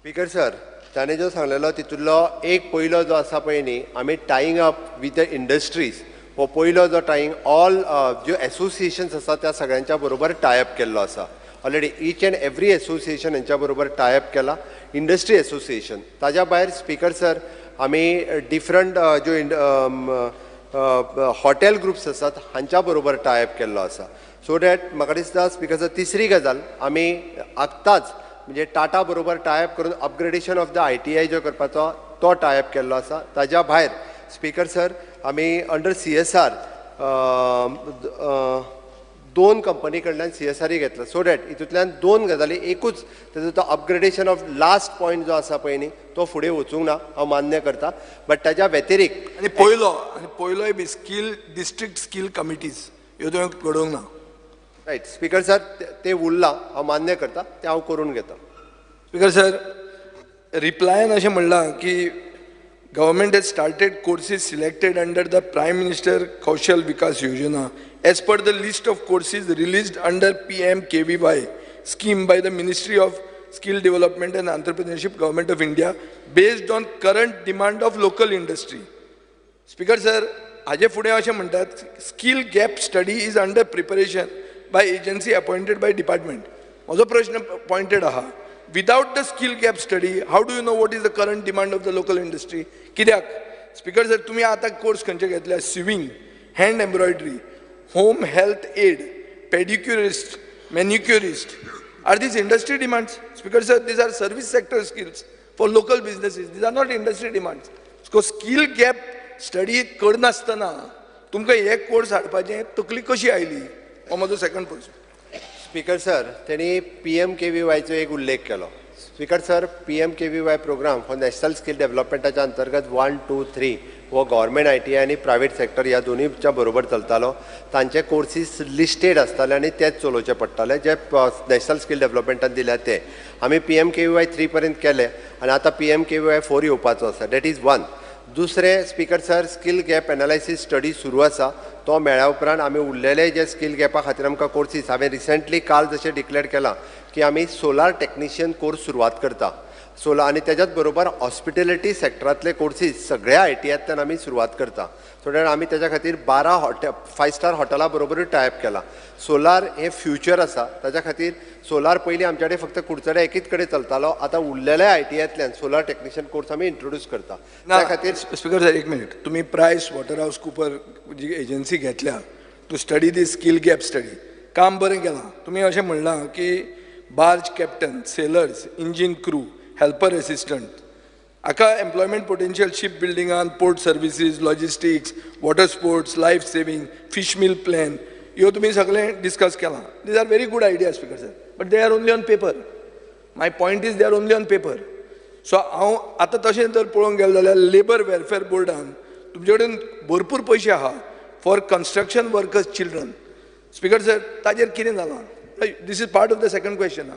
Speaker sir, ताणें जो सांगलेलो तितूंतलो एक पयलो जो आसा पळय न्ही, आमी tying up with the industries हो पयलो जो टायिंग ऑल ज्यो एसोसिएशन्स आसा त्या सगळ्यांच्या बरोबर टायअप केल्लो आसा. Already each and every association हेंच्या बरोबर टायअप केला, इंडस्ट्री एसोसिएशन. ताज्या भायर स्पीकर सर, आमी डिफरंट ज्यो हॉटेल ग्रुप्स आसात हांच्या बरोबर टायअप केल्लो आसा. सो that म्हाका दिसता स्पीकर सर, तिसरी गजाल आमी आत्ताच म्हणजे टाटा बरोबर टायअप करून upgradation of the ITI जो करपाचो तो टायअप केल्लो आसा. ताज्या भायर स्पीकर सर, आमी अंडर CSR 2 कंपनी कडल्यान CSR घेतला, सो that हितूंतल्यान 2 गजाली, एकूच तेजो तो अपग्रेडेशन ऑफ लास्ट पॉयंट जो आसा पळय न्ही तो फुडें वचूंक ना, हांव मान्य करता. बट ताज्या व्यतिरिक्त आनी पयलोय बी स्कील डिस्ट्रिक्ट स्कील कमिटीज ह्यो तुवें घडोवंक ना. रायट स्पीकर सर, ते उरलां हांव मान्य करता, तें हांव करून घेता. स्पीकर सर, रिप्लायन अशें म्हणलां की government has started courses selected under the Prime Minister Kaushal Vikas Yojana as per the list of courses released under PMKVY scheme by the Ministry of Skill Development and Entrepreneurship, Government of India, based on current demand of local industry. Speaker sir, हाजे फुडें अशें म्हणटात, skill gap study is under preparation by agency appointed by department. म्हजो प्रश्न pointed आहा, without the skill gap study, how do you know what is the current demand of the local industry? कित्याक speaker sir, तुमी आतां course खंयचे घेतल्या? Sewing, hand embroidery, home health aide, pedicurist, manicurist. Are these industry demands? Speaker sir, these are service sector skills for local businesses. These are not industry demands. So skill gap study करनासतना तुमकां हे course हाडपाचें तकली कशी आयली? हो म्हजो second प्रश्न. Speaker sir, तेणी PMKVYचो एक उल्लेख केलो. स्पीकर सर, PMKVY programme हो नॅशनल स्कील डेव्हलपमेंटाच्या अंतर्गत 1, 2, 3 हो गव्हर्मेंट ITI आनी प्रायवेट सेक्टर ह्या दोनूयच्या बरोबर चलतालो. तांचे कोर्सीस लिस्टेड आसताले आनी तेच चलोवचे पडटाले जे नॅशनल स्कील डेव्हलपमेंटान दिल्या ते. आमी PMKVY 3 पर्यंत केले आनी आतां PMKVY 4 येवपाचो आसा. That is 1. दुसरें speaker sir, skill gap analysis study सुरू आसा. तो मेळ्या उपरांत आमी उरलेले जे स्कील गॅपा खातीर आमकां कोर्सीस, हांवें रिसेंटली काल जशें डिक्लेअर केलां की आमी सोलार टॅक्निशियन कोर्स सुरवात करता. सोलार आनी तेज्याच बरोबर हॉस्पिटेलिटी सेक्टरांतले कोर्सीस सगळ्या ITIंतल्यान आमी सुरवात करता. सो that आमी तेज्या खातीर 12 5 स्टार हॉटेला बरोबरूय टायअप केला. सोलार हें फ्युचर आसा, ताज्या खातीर सोलार पयलीं आमच्या कडेन फक्त कुडचड्या एकीच कडेन चलतालो, आतां उरलेल्या ITIंतल्यान सोलार टॅक्निशियन कोर्स आमी इंट्रोड्यूस करता. त्या खातीर स्पीकर सर, एक मिनीट, तुमी प्रायस वॉटर हावस कुपर जी एजन्सी घेतल्या to study the skill gap study, काम बरें केलां. तुमी अशें म्हणलां की barge captain, sailors, engine crew, helper assistant हाका एम्प्लॉयमेंट पोटेन्शियल शीप बिल्डिंगान, port services, logistics, water sports, life saving, fish meal plan ह्यो तुमी सगळें डिस्कस केलां. These are very good idea speaker sir, but they are only on paper. My point is they are only on paper. So हांव आतां तशें जर पळोवंक गेलें जाल्यार लेबर वेलफेअर बोर्डान तुमचे कडेन भरपूर पयशे आहा for construction workers children. Speaker sir, ताजेर कितें जालां? This is part of the second question.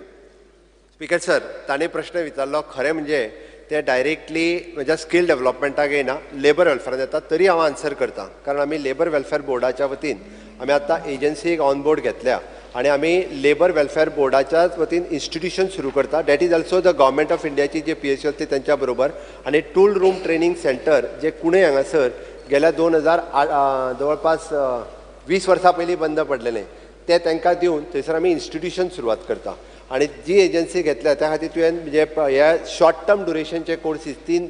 Speaker sir, ताणें प्रश्न विचारलो, खरें म्हणजे ते डायरेक्टली म्हज्या स्कील डेव्हलपमेंटाक येना, लेबर वेलफेरान येता, तरी हांव आन्सर करता. कारण आमी लेबर वेलफेअर बोर्डाच्या वतीन आमी आतां एजन्सी एक ऑन बोर्ड घेतल्या आनी आमी लेबर वेलफेअर बोर्डाच्याच वतीन इन्स्टिट्यूशन सुरू करता. That is also the government of इंडियाची जे पी एस यू आसा ती तेंच्या बरोबर. आनी टूल रूम ट्रेनींग सेंटर जे कुणे हांगासर गेल्या 2008 जवळपास 20 वर्सां पयलीं बंद पडलेलें तें तांकां दिवन थंयसर आमी इन्स्टिट्यूशन सुरवात करता. आनी जी एजन्सी घेतल्या त्या खातीर तुवें म्हणजे ह्या शॉर्ट टर्म ड्युरेशनचे कोर्सीस 3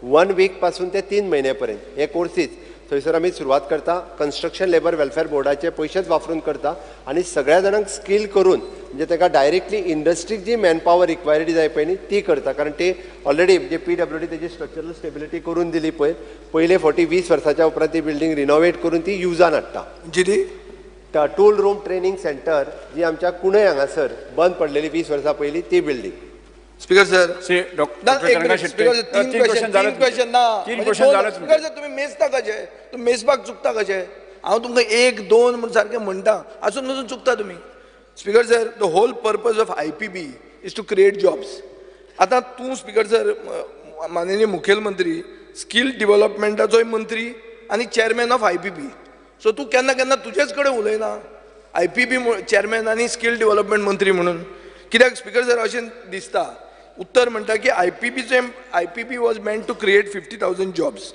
1 वीक पासून ते 3 म्हयने पर्यंत हे कोर्सीस थंयसर आमी सुरवात करता. कन्स्ट्रक्शन लेबर वेलफेअर बोर्डाचे पयशेच वापरून करता आनी सगळ्या जाणांक स्कील करून म्हणजे ताका डायरेक्टली इंडस्ट्रीक जी मॅनपावर रिक्वायर्ड जाय पळय न्ही ती करता. कारण ते ऑलरेडी म्हणजे पीडब्ल्यूडी तेजी स्ट्रक्चरल स्टेबिलिटी करून दिली पळय पयले फावटी 20 वर्साच्या उपरांत ती बिल्डींग रिनोवेट करून ती युजान हाडटा. जी ती टूल रूम ट्रेनींग सेंटर जी आमच्या कुणय हांगासर बंद पडलेली 20 वर्सां पयलीं ती building. Speaker sir, Shri doctor Chandrakant Shetty, तीन क्वेश्चन क्वेश्चन, तीन क्वेश्चन ना, तीन क्वेश्चन जाले. स्पीकर सर, तुमी मेजता कशे? तुमी मेजपाक चुकता कशे? हांव तुमकां 1 2 म्हूण सारकें म्हणटा, आसून पसून चुकता तुमी. Speaker sir, the whole purpose of IPB is to create jobs. आतां तूं स्पीकर सर, माननीय मुखेलमंत्री स्कील डेव्हलपमेंटाचोय मंत्री आनी चेअरमॅन ऑफ आयपीबी, सो तूं केन्ना केन्ना तुजेच कडेन उलयना आयपीबी चेअरमॅन आनी स्कील डेव्हलपमेंट मंत्री म्हणून कित्याक? स्पीकर सर, अशें दिसता उत्तर म्हणटा की आयपीबीचे IPB was meant to create 50,000 jobs.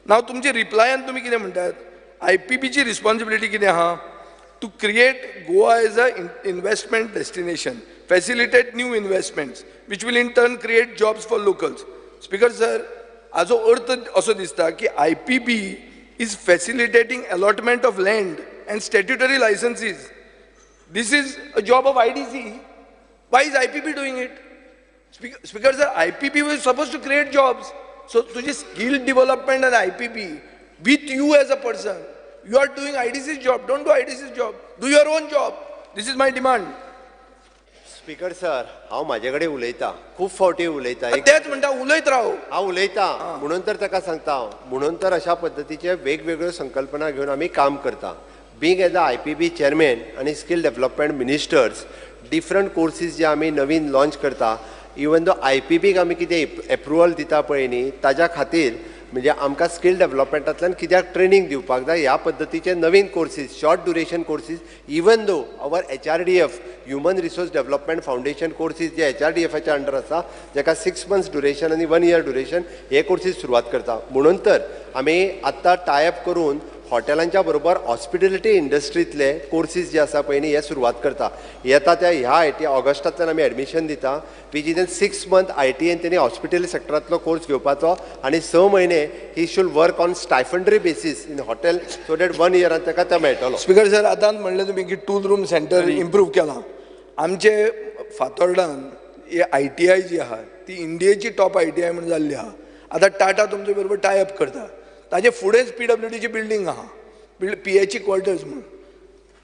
Now तुमचे रिप्लायान तुमी कितें म्हणटात? आयपीबीची रिस्पॉन्सिबिलिटी कितें आहा? To create Goa as a investment destination, facilitate new investments which will in turn create jobs for locals. Speaker sir, हाजो अर्थ असो दिसता की IPB is facilitating allotment of land and statutory licenses. This is a job of IDC. Why is IPB doing it? Speaker sir, IPB was supposed to create jobs. So, तुझे skill development and IPB with you as a person, you are doing IDC's job. Don't do IDC's job. Do your own job. This is my demand. Speaker sir, हांव म्हाजे कडेन उलयता, खूब फावटी उलयता. तेच म्हणटा, उलयत राव. हांव उलयता म्हणून तर ताका सांगता हांव, म्हणून तर अशा पद्दतीचे वेगवेगळ्यो संकल्पना घेवन आमी काम करता. Being as a IPB chairman आनी skill development ministers, different courses जे आमी नवीन लॉन्च करता, इवन दो आयपीबीक आमी कितें एप्रुवल दिता पळय न्ही, ताज्या खातीर म्हणजे आमकां स्कील डेव्हलपमेंटांतल्यान कित्याक ट्रेनींग दिवपाक जाय ह्या पद्दतीचे नवीन courses, short duration courses, even though our HRDF, Human Resource Development Foundation courses J एचआरडीएफाच्या under आसा, जेका 6 मंथ्स ड्युरेशन आनी 1 इयर ड्युरेशन हे कोर्सीस सुरवात करता. म्हणून तर आमी आत्तां टायअप करून हॉटेलांच्या बरोबर हॉस्पिटेलिटी इंडस्ट्रींतले कोर्सीस जे आसा पळय न्ही हे सुरवात करता. येता त्या ह्या IT ऑगस्टांतल्यान आमी एडमिशन दिता, which is in 6 month आयटीआयन तेणी हॉस्पिटल सेक्टरांतलो कोर्स घेवपाचो आनी 6 म्हयने he should work on stipendiary basis in hotel, so that one इयरान ताका तें मेळटलो. स्पीकर सर, आतां म्हणलें तुमी की टूल रूम सेंटर इम्प्रूव केलां. आमचे फातोर्डान ही आयटीआय जी आहा ती इंडियेची टॉप आयटीआय म्हणून जाल्ली आहा. आतां टाटा तुमचे बरोबर टायअप करता. ताजे फुडेंच पीडब्ल्यूडीची बिल्डींग आहा, पीएचई क्वॉर्टर्स म्हणून.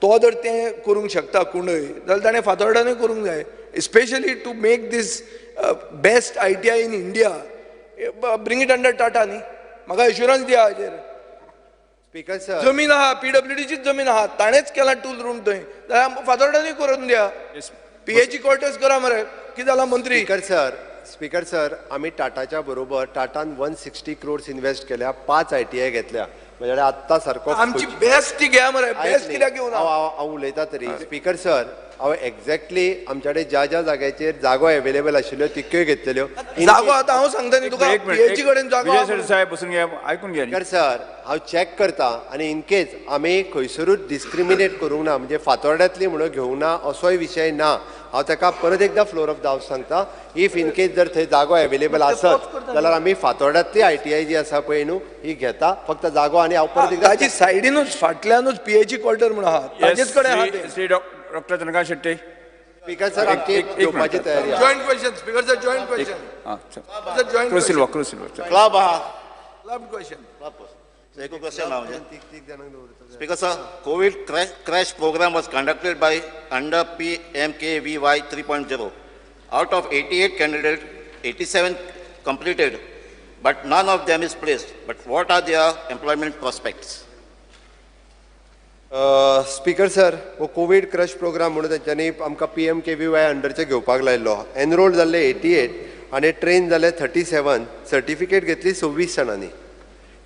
तो जर तें करूंक शकता कुंडय जाल्यार ताणें फातोर्डानूय करूंक जाय, especially to make this best ITI in India. Bring it under Tata न्ही. म्हाका एश्युरन्स दिया हाजेर. स्पीकर सर, जमीन आहा, पीडब्ल्यूडीचीच जमीन आहा, ताणेंच केला टूल रूम थंय, जाल्यार फातोर्डानूय करून दिया. पीएचई क्वॉर्टर्स करा मरे. कितें जालां मंत्री? स्पीकर सर, स्पीकर सर, आमी टाटाच्या बरोबर, टाटान 160 क्रोर्स इन्व्हेस्ट केल्या, पांच आयटीआय घेतल्या, म्हणजे आत्तां सारको आमची बेस्ट ती घ्या मरे. बेस्ट कित्याक घेवना? हांव उलयता तरी. स्पीकर सर, हांव एक्झॅक्टली आमच्या कडेन ज्या ज्या जाग्याचेर जागो एवेलेबल आशिल्ल्यो तितक्योय घेतलेल्यो. जागो आतां हांव सांगता न्ही तुका, एक मिनिट. पीएचई कडेन जागो विजय आहा. शेट्टी साहेब, बसून घ्या, आयकून घ्या. स्पीकर सर, हांव चॅक करता आनी इनकेस आमी खंयसरूच डिस्क्रिमिनेट करूंक ना, म्हणजे फातोर्ड्यांतली म्हणून घेवंक ना असोय विशय ना. हांव ताका परत एकदां फ्लोर ऑफ the house सांगता, if in case जर थंय जागो एवेलेबल आसत जाल्यार आमी फातोर्ड्यांतली आयटीआय जी आसा पळय न्हू ही घेता. फक्त जागो आनी हांव परत एकदां ताजी सायडीनूच, फाटल्यानूच पीएचई क्वॉर्टर म्हणून आहा, ताजेच कडेन आहा तें. Shri doctor Chandrakant Shetty. Speaker sir, आमची एक घेवपाची मिनिट. तयारी आसा. Joint question, speaker sir, joint question. हां. Sir, joint. Cruz Silva, Cruz Silva. Club आहा. Club question. एक क्वेश्चन आहा म्हणजे. Speaker sir, COVID crash program was conducted by under PMKVY 3.0. Out of 88 candidates, 87 completed, but none of them is placed. But what are their employment prospects? Speaker sir, हो Covid crash programme म्हणून तेंच्यांनी आमकां पीएमकेव्हीवाय अंडरचे घेवपाक लायल्लो. Enrol जाल्ले 88 आनी train जाले 37, certificate घेतली 26 जाणांनी.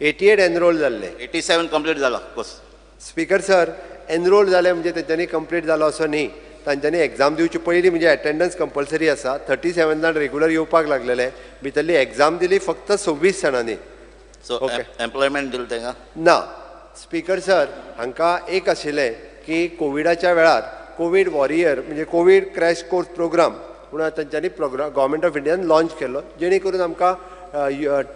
88 एनरोल जाल्ले. 87 complete जाला course. Speaker sir, एनरोल जाले म्हणजे तेंच्यांनी कंप्लीट जालो असो न्ही, तांच्यांनी एग्जाम दिवची पयली म्हणजे एटेंडन्स कंपल्सरी आसा. 37 जाण रेगुलर येवपाक लागलेले, भितरली एग्जाम दिली फक्त 26 जाणांनी. सो एम्प्लॉयमेंट दिलें तांकां ना. स्पीकर सर, हांकां एक आशिल्लें की कोविडाच्या वेळार कोवीड वॉरियर म्हणजे कोवीड क्रॅश कोर्स प्रोग्राम म्हणून तांच्यांनी प्रोग्राम गव्हर्मेंट ऑफ इंडियान लॉंच केल्लो, जेणे करून आमकां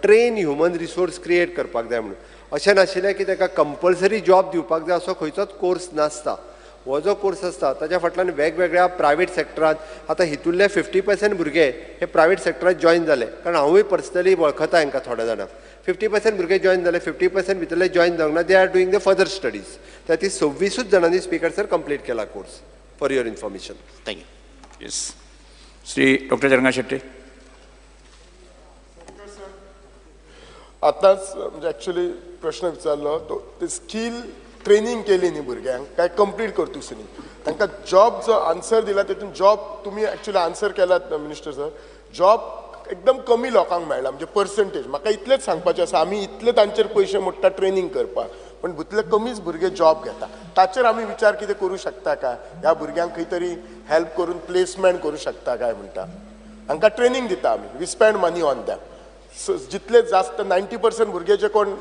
ट्रेन ह्युमन रिसोर्स क्रिएट करपाक जाय म्हणून. अशें नाशिल्लें की ताका कंपल्सरी जॉब दिवपाक जाय असो खंयचोच कोर्स नासता. हो जो कोर्स आसता ताच्या फाटल्यान वेगवेगळ्या प्रायवेट सेक्टरांत आतां हितूंतले 50% भुरगे हे प्रायवेट सेक्टरांत जॉयन जाले, कारण हांवूय पर्सनली वळखता हांकां थोड्या जाणांक. 50% भुरगे जॉयन जाले, 50% भितरले जॉयन जावंक ना, they are doing the further studies. त्या ती 26 जाणांनी स्पीकर सर कंप्लीट केला course. For your information. Thank you. Yes, Shri doctor Charanga Shetty. आतांच म्हणजे एक्चुअली प्रश्न विचारलो तो ते स्कील ट्रेनींग केली न्ही भुरग्यांक काय कंप्लीट करतूच न्ही, तांकां जॉब जो आन्सर दिला तेतून जॉब तुमी एक्चुअली आन्सर केलात मिनिस्टर सर, जॉब एकदम कमी लोकांक मेळ्ळा म्हणजे पर्संटेज. म्हाका इतलेंच सांगपाचें आसा, आमी इतले तांचेर पयशे मोडटा ट्रेनींग करपाक, पण भितरले कमीच भुरगे जॉब घेता. ताचेर आमी विचार कितें करूं शकता काय, ह्या भुरग्यांक खंय तरी हेल्प करून प्लेसमेंट करूं शकता काय म्हणटा. हांकां ट्रेनींग दिता आमी, we spend money on them. जितले जास्त 90% भुरगे जे कोण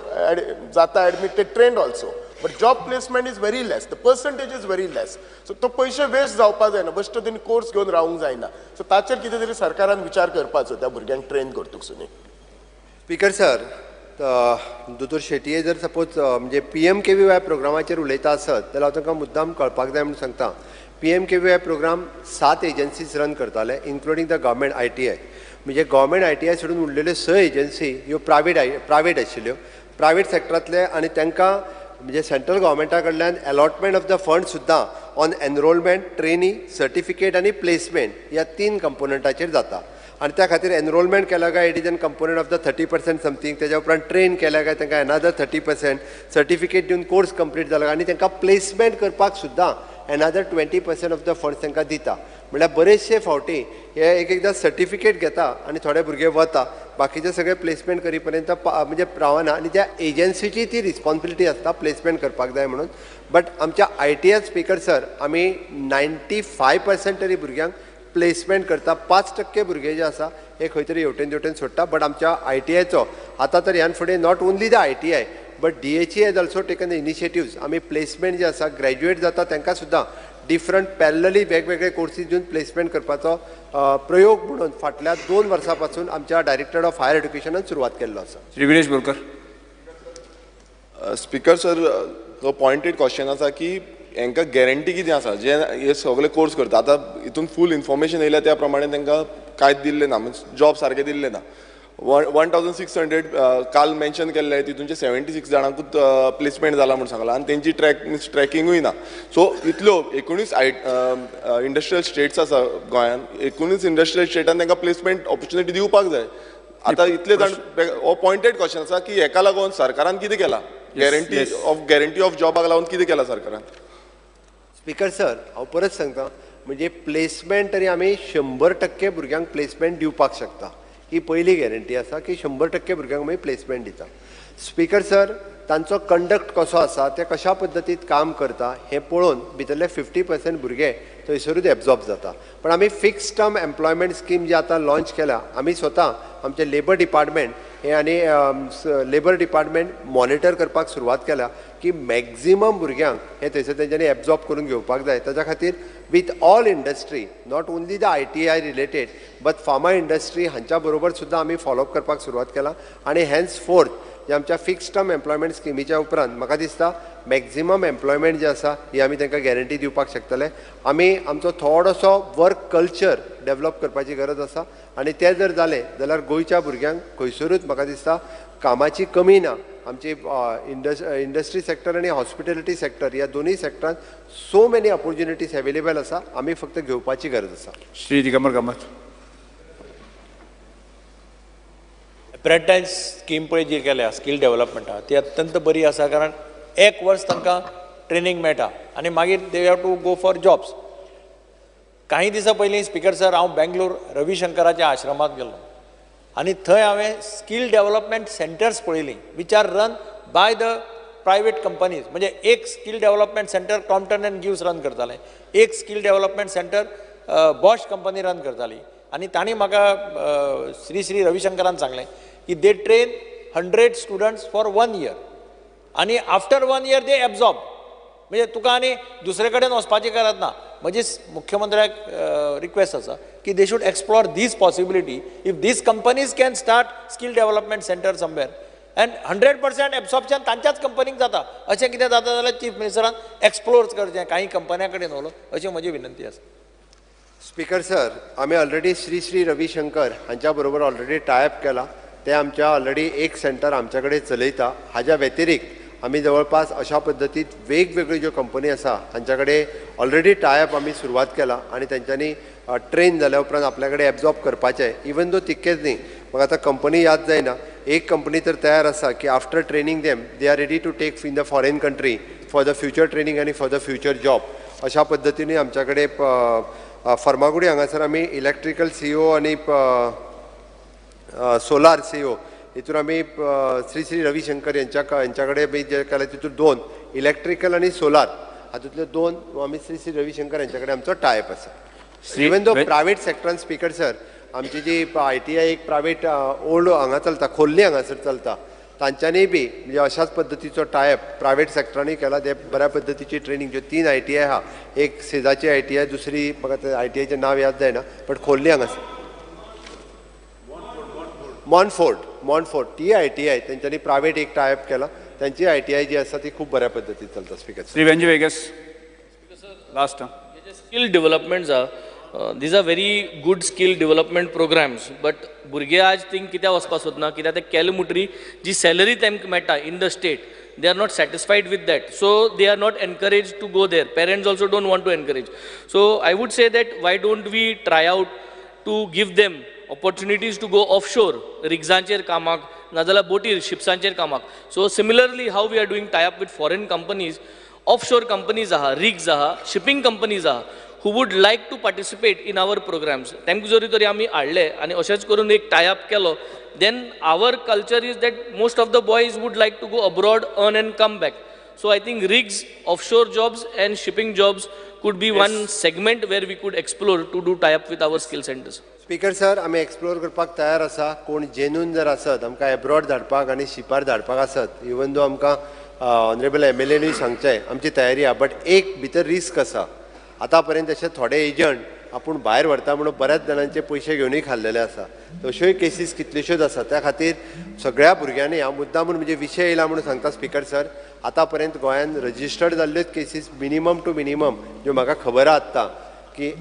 जाता एडमीट ते trained also, but job placement is very less, the percentage is very less. So तो पयशे वेस्ट जावपा जायना, बेश्टो तेणी कोर्स घेवन रावंक जायना. सो ताचेर कितें तरी सरकारान विचार करपाचो त्या भुरग्यांक ट्रेन करतकच न्ही. स्पीकर सर, दोतोर शेटये जर सपोज म्हणजे PMKVY प्रोग्रामाचेर उलयता आसत जाल्यार हांव तांकां मुद्दाम कळपाक जाय म्हणून सांगता. PMKVY programme 7 agencies run करताले, इन्क्लुडींग the government ITI. म्हणजे गव्हर्मेंट ITI सोडून उरलेल्यो 6 एजन्सी ह्यो प्रायवेट आशिल्ल्यो, प्रायवेट सेक्टरांतले, आनी तांकां म्हणजे सेंट्रल गव्हर्मेंटा कडल्यान अलॉटमेंट ऑफ the fund सुद्दां ऑन एनरोलमेंट, ट्रेनिंग, सर्टिफिकेट आनी प्लेसमेंट ह्या 3 कंपोनंटाचेर जाता. आनी त्या खातीर एनरोलमेंट केला काय it is an component of the 30% something, तेज्या उपरांत ट्रेन केल्या काय तांकां एनादर 30%, सर्टिफिकेट दिवन कोर्स कंप्लीट जाला आनी तांकां प्लेसमेंट करपाक सुद्दां एनादर 20% ऑफ the funds तांकां दिता. म्हणल्यार बरेचशे फावटी हे एक एकदां सर्टिफिकेट घेता आनी थोडे भुरगे वता, बाकीचे सगळे प्लेसमेंट करी पर्यंत म्हणजे रावना, आनी त्या एजन्सीची ती रिस्पॉन्सिबिलिटी आसता प्लेसमेंट करपाक जाय म्हणून. बट आमच्या ITI speaker sir आमी 95% तरी भुरग्यांक प्लेसमेंट करता, 5% भुरगे जे आसा हे खंय तरी हेवटेन तेवटेन सोडटा. बट आमच्या ITIचो आतां तर ह्यान फुडें not only the ITI but DHE has also taken the initiatives. आमी प्लेसमेंट जे आसा ग्रॅज्युएट जाता तांकां सुद्दां डिफरंट पॅरलली वेगवेगळे कोर्सीस दिवन प्लेसमेंट करपाचो प्रयोग म्हणून फाटल्या 2 वर्सां पासून आमच्या डायरेक्टर ऑफ हायर एड्युकेशनान सुरवात केल्लो आसा. श्री विरेश बोरकर. स्पीकर सर, तो पॉयंटेड क्वेश्चन आसा की हांकां गॅरंटी कितें आसा जे हे सगळे कोर्स करता. आतां हितून फूल इन्फॉर्मेशन येयल्या त्या प्रमाणे तांकां कांयच दिल्लें ना, मिन्स जॉब सारकें दिल्लें ना. 1600 काल मेन्शन केल्ले, तितूनचे 76 जाणांकूच प्लेसमेंट जाला म्हूण सांगलां आनी तेंची ट्रॅक मिन्स ट्रॅकिंगूय ना. सो इतल्यो 19 इंडस्ट्रियल स्टेट्स आसा गोंयांत, 19 इंडस्ट्रियल स्टेटान तांकां प्लेसमेंट ऑपॉर्च्युनिटी दिवपाक जाय. आतां इतले जाण, हो पॉयंटेड क्वेश्चन आसा की हेका लागून सरकारान कितें केलां, गॅरंटी ऑफ जॉबाक लागून कितें केलां सरकारान. स्पीकर सर, हांव परत सांगता, म्हणजे प्लेसमेंट तरी आमी 100% भुरग्यांक प्लेसमेंट दिवपाक शकता, ही पयली गॅरंटी आसा की 100% भुरग्यांक आमी प्लेसमेंट दिता. स्पीकर सर, तांचो कंडक्ट कसो आसा, ते कशा पद्दतीत काम करता हें पळोवन भितरले 50% भुरगे थंयसरूच एब्जॉर्ब जाता. पण आमी फिक्स टर्म एम्प्लॉयमेंट स्कीम जी आतां लॉंच केल्या, आमी स्वता आमचे लेबर डिपार्टमेंट हे आनी लेबर डिपार्टमेंट मॉनिटर करपाक सुरवात केल्या की मॅक्झिमम भुरग्यांक हे थंयसर तेंच्यांनी एब्जॉर्ब करून घेवपाक जाय. ताच्या खातीर with all industry, not only the ITI related but pharma industry हांच्या बरोबर सुद्दां आमी फॉलोअप करपाक सुरवात केला. आनी हेन्स फोर्थ जे आमच्या फिक्स टर्म एम्प्लॉयमेंट स्किमीच्या उपरांत म्हाका दिसता मॅक्झिमम एम्प्लॉयमेंट जे आसा ही आमी तांकां गॅरंटी दिवपाक शकतले. आमी आमचो थोडोसो वर्क कल्चर डेवलप करपाची गरज आसा आनी तें जर जालें जाल्यार गोंयच्या भुरग्यांक खंयसरूच म्हाका दिसता कामाची कमी ना. आमची इंडस्ट्री सेक्टर आनी हॉस्पिटॅलिटी सेक्टर ह्या दोनूय सेक्टरांत सो मेनी ऑपॉर्च्युनिटीज अवेलेबल आसा, आमी फक्त घेवपाची गरज आसा. श्री दिगंबर कामत. अप्रेंटायस स्कीम पळय जी केल्या स्कील डेव्हलपमेंटा ती अत्यंत बरी आसा, कारण एक वर्स तांकां ट्रेनींग मेळटा आनी मागीर they have to go for jobs. काही दिसां पयलीं स्पीकर सर हांव बेंगलोर रविशंकराच्या आश्रमांत गेल्लो आनी थंय हांवें स्कील डेव्हलपमेंट सेंटर्स पळयलीं which are run by the private companies, म्हणजे एक skill development centre Crompton and Greaves run करताले, एक skill development centre Bosch company run करताली. आनी तांणी म्हाका श्री श्री रविशंकरान सांगलें की they train 100 students for 1 year आनी आफ्टर 1 year they absorb, म्हणजे तुका आनी दुसरे कडेन वचपाची गरज ना. म्हजी मुख्यमंत्र्याक रिक्वेस्ट आसा की they should explore this possibility if these companies can start skill development centre somewhere and 100% absorption तांच्याच कंपनीक जाता. अशें कितें जाता जाल्यार चीफ मिनिस्टरान एक्सप्लोर करचें कांय कंपन्यां कडेन उलोवन, अशी म्हजी विनंती आसा. स्पीकर सर, आमी ऑलरेडी श्री श्री रविशंकर हांच्या बरोबर ऑलरेडी टायअप केला. ते आमच्या ऑलरेडी एक सेंटर आमच्या कडेन चलयता. हाज्या व्यतिरिक्त आमी जवळपास अशा पद्दतीत वेगवेगळ्यो ज्यो कंपनी आसा हांच्या कडेन ऑलरेडी टायअप आमी सुरवात केला आनी तेंच्यांनी ट्रेन जाल्या उपरांत आपल्या कडेन एब्जॉर्ब करपाचें. इवन दो तितकेच न्ही, म्हाका आतां कंपनी याद जायना, एक कंपनी तर तयार आसा की after training them they are ready to take in the foreign country for the future training आनी फॉर the future job. अशा पद्दतीन आमच्या कडेन फर्मागुडी हांगासर आमी इलेक्ट्रिकल सीओ आनी सोलार सीओ हितून आमी श्री श्री रविशंकर यांच्या कडेन बी जे केले तितून 2 इलेक्ट्रिकल आनी सोलार हातूंतले 2 आमी श्री श्री रविशंकर यांच्या कडेन आमचो टायप आसा. इवन दो प्रायवेट सेक्टरान स्पीकर सर, आमची जी ITI एक प्रायवेट ओल्ड हांगा चलता, खोर्ली हांगासर चलता, तांच्यांनी बी म्हणजे अशाच पद्दतीचो टायप प्रायवेट सेक्टरांनी केला. ते बऱ्या पद्दतीची ट्रेनींग ज्यो 3 ITI आहा, एक सेजाची ITI, दुसरी म्हाका ITIचें नांव याद जायना बट खोर्ली हांगासर मॉनफोर्ट ती ITI तेंच्यांनी प्रायवेट एक टायप केला. त्यांची ITI जी आसा ती खूब बऱ्या पद्दतीन चलता. Speaker Shri Venzy Viegas, last. Skill development आहा, these are very good skill development programs, but भुरगे आज थिंग कित्याक वचपाक सोदना, कित्याक ते केले म्हणटरी जी सॅलरी तांकां मेळटा in the state they are not satisfied with that, so they are not encourage to go there. Parents also don't want to encourage. So I would say that why don't we try out to give them opportunities to go offshore, रिग्जांचेर कामाक नाजाल्यार बोटीर शिप्सांचेर कामाक. So similarly how we are doing tie up with foreign companies, offshore companies आहा, rigs आहा, shipping companies आहा, who would like to participate in our programs. तांकां जरी तरी आमी हाडले आनी अशेंच करून एक टाय अप केलो, then our culture is that most of the boys would like to go abroad, earn and come back. So I think rigs, offshore jobs and shipping jobs could be one segment where we could explore to do tie up with our skill centres. Speaker sir, आमी explore करपाक तयार आसा. कोण genuine जर आसत आमकां abroad धाडपाक आनी शिपार धाडपाक आसत, इवन दो आमकां ऑनरेबल MLA सांगचें आमची तयारी आहा, बट एक भितर रिस्क आसा. आतां पर्यंत अशे थोडे एजंट आपूण भायर व्हरता म्हणून बऱ्याच जाणांचे पयशे घेवनूय खाल्लेले आसा. तश्योय केसीस कितल्योश्योच आसा. त्या खातीर सगळ्या भुरग्यांनी हांव मुद्दाम म्हूण म्हणजे विशय येयला म्हणून सांगता स्पीकर सर, आतां पर्यंत गोंयान रजिस्टर्ड जाल्ल्योच केसीस मिनिमम टू मिनिमम ज्यो म्हाका खबर आहा आत्तां की